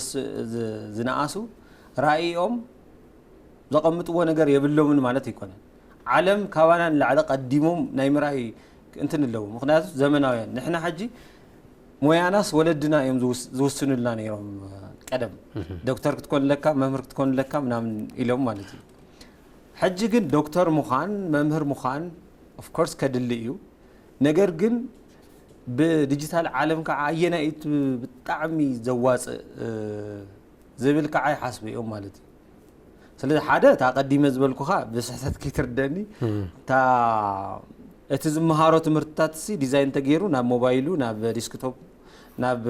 ዝነኣሱ ራእዮም ዘቐምጥዎ ነገር የብሎምን ማለት ኣይኮነን። ዓለም ካባና ንላዕሊ ቀዲሞም ናይ ምርኣይ እንትን ኣለዎ። ምክንያቱ ዘመናውያን ንሕና ሕጂ ሞያናስ ወለድና እዮም ዝውስኑልና ነይሮም። ቀደም ዶክተር ክትኮን ለካ መምህር ክትኮን ለካ ምናምን ኢሎም ማለት እዩ። ሕጂ ግን ዶክተር ምዃን መምህር ምዃን ኦፍኮርስ ከድሊ እዩ። ነገር ግን ብዲጂታል ዓለም ከዓ ኣየናይ እቲ ብጣዕሚ ዘዋፅእ ዝብል ከዓ ይሓስቡ እዮም ማለት እዩ። ስለዚ ሓደ እታ ቀዲመ ዝበልኩኻ ብስሕተት ከይትርደኒ እታ እቲ ዝመሃሮ ትምህርትታት ሲ ዲዛይን ተገይሩ ናብ ሞባይሉ ናብ ዲስክቶፕ ናብ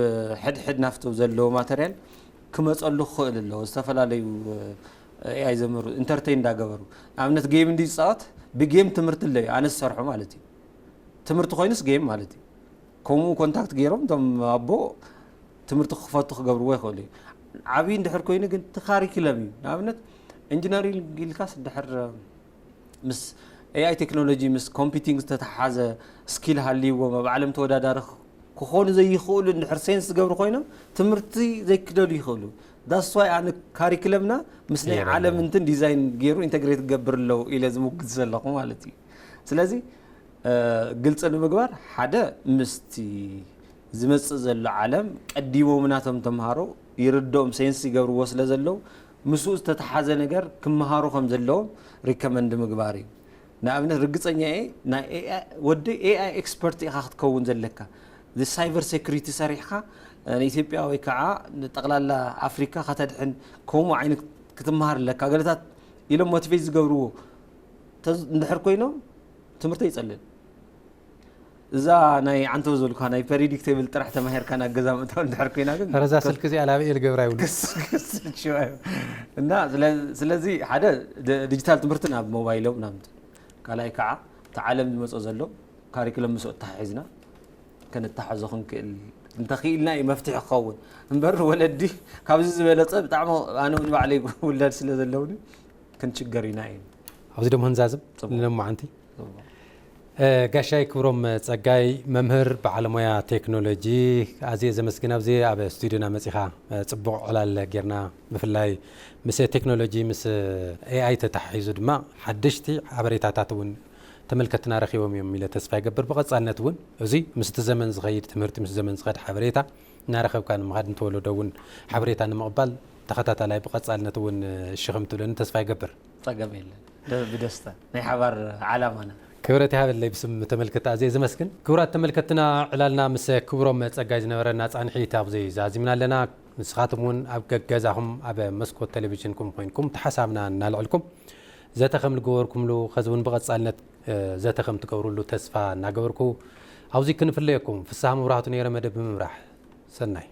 ሕድሕድ ናፍቶ ዘለዎ ማተርያል ክመፀሉ ክኽእል ኣለዎ። ዝተፈላለዩ ኤኣይ ዘምህሩ ኢንተርቴን እንዳገበሩ ንኣብነት ጌም እንዲ ዝፃወት ብጌም ትምህርቲ ኣለዩ ኣነ ዝሰርሖ ማለት እዩ። ትምህርቲ ኮይኑስ ጌም ማለት እዩ። ከምኡ ኮንታክት ገይሮም እቶም ኣቦ ትምህርቲ ክፈቱ ክገብርዎ ይኽእሉ እዩ። ዓብዪ እንድሕር ኮይኑ ግን እቲ ካሪክለም እዩ። ንኣብነት ኢንጂነሪንግ ኢልካስ እንድሕር ምስ ኤኣይ ቴክኖሎጂ ምስ ኮምፒቲንግ ዝተተሓሓዘ ስኪል ሃልይዎም ኣብ ዓለም ተወዳዳሪ ክኾኑ ዘይኽእሉ እንድሕር ሴንስ ዝገብሩ ኮይኖም ትምህርቲ ዘይክደሉ ይኽእሉ። ዳስ ዋይ ኣነ ካሪክለምና ምስ ናይ ዓለም እንትን ዲዛይን ገይሩ ኢንተግሬት ክገብር ኣለዉ ኢለ ዝምጉት ዘለኹ ማለት እዩ። ስለዚ ግልፂ ንምግባር ሓደ ምስቲ ዝመፅእ ዘሎ ዓለም ቀዲሞም ናቶም ተምሃሮ ይርድኦም ሴንስ ይገብርዎ ስለ ዘለዉ ምስኡ ዝተተሓዘ ነገር ክመሃሩ ከም ዘለዎም ሪከመንድ ምግባር እዩ። ንኣብነት ርግፀኛ እየ ናይ ወዲ ኤኣይ ኤክስፐርት ኢኻ ክትከውን ዘለካ ሳይበር ሴኩሪቲ ሰሪሕካ ንኢትዮጵያ ወይ ከዓ ንጠቕላላ ኣፍሪካ ከተድሕን ከምኡ ዓይነት ክትመሃር ኣለካ ገለታት ኢሎም ሞቲቬት ዝገብርዎ እንድሕር ኮይኖም ትምህርቲ ይፀልል። እዛ ናይ ዓንተው ዘልኳ ናይ ፐሪዲክቴብል ጥራሕ ተማሂርካ ናብ ገዛ ምእታው እንድሕር ኮይና ግን ረዛ ስልክ እዚኣ ላበ እየ ልገብራ ይብሉ። ክስ ክስ ሽዋ እዩ። እና ስለ- ስለዚ ሓደ ድ- ዲጂታል ትምህርቲ ናብ ሞባይሎም ናብ እንትን። ካልኣይ ከዓ እቲ ዓለም ዝመፅኦ ዘሎ ካሪክለም ምስኡ ተሓሒዝና ከነተሓዞ ክንክእል እንተኽኢልና እዩ መፍትሒ ክኸውን እምበር ወለዲ ካብዚ ዝበለፀ ብጣዕሚ ኣነ እውን ባዕለይ ውላድ ስለ ዘለውኒ ክንችገር ኢና እዩ። ኣብዚ ደሞ ህንዛዝም ንለማዓንቲ ጋሻይ ክብሮም ጸጋይ መምህር በዓል ሞያ ቴክኖሎጂ ኣዝየ ዘመስግን ኣብዚ ኣብ ስቱዲዮና መጺኻ ጽቡቕ ዕላል ጌርና ብፍላይ ምስ ቴክኖሎጂ ምስ ኤኣይ ተተሓሒዙ ድማ ሓደሽቲ ሓበሬታታት እውን ተመልከትና ረኺቦም እዮም ኢለ ተስፋ ይገብር። ብቐጻልነት እውን እዚ ምስቲ ዘመን ዝኸይድ ትምህርቲ ምስ ዘመን ዝኸድ ሓበሬታ እናረኸብካ ንምኻድ ንተወለዶ እውን ሓበሬታ ንምቕባል ተኸታታላይ ብቐጻልነት እውን እሺ ከም ትብለኒ ተስፋ ይገብር። ጸገም የለን። ብደስታ ናይ ሓባር ዓላማና። ክብረት ይሃበለይ ብስም ተመልከታ ኣዝየ ዝመስግን። ክቡራት ተመልከትና ዕላልና ምስ ክብሮም ጸጋይ ዝነበረና ጻንሒት ኣብዚ ዛዚምና ኣለና። ንስኻትም እውን ኣብ ገገዛኹም ኣብ መስኮት ቴሌቪዥንኩም ኮይንኩም ተሓሳብና እናልዕልኩም ዘተ ከም ዝገበርኩምሉ ኸዚ እውን ብቐጻልነት ዘተ ከም ትገብሩሉ ተስፋ እናገበርኩ ኣብዚ ክንፍለየኩም ፍስሃ መብራህቱ ነይረ መደብ ብምምራሕ ሰናይ።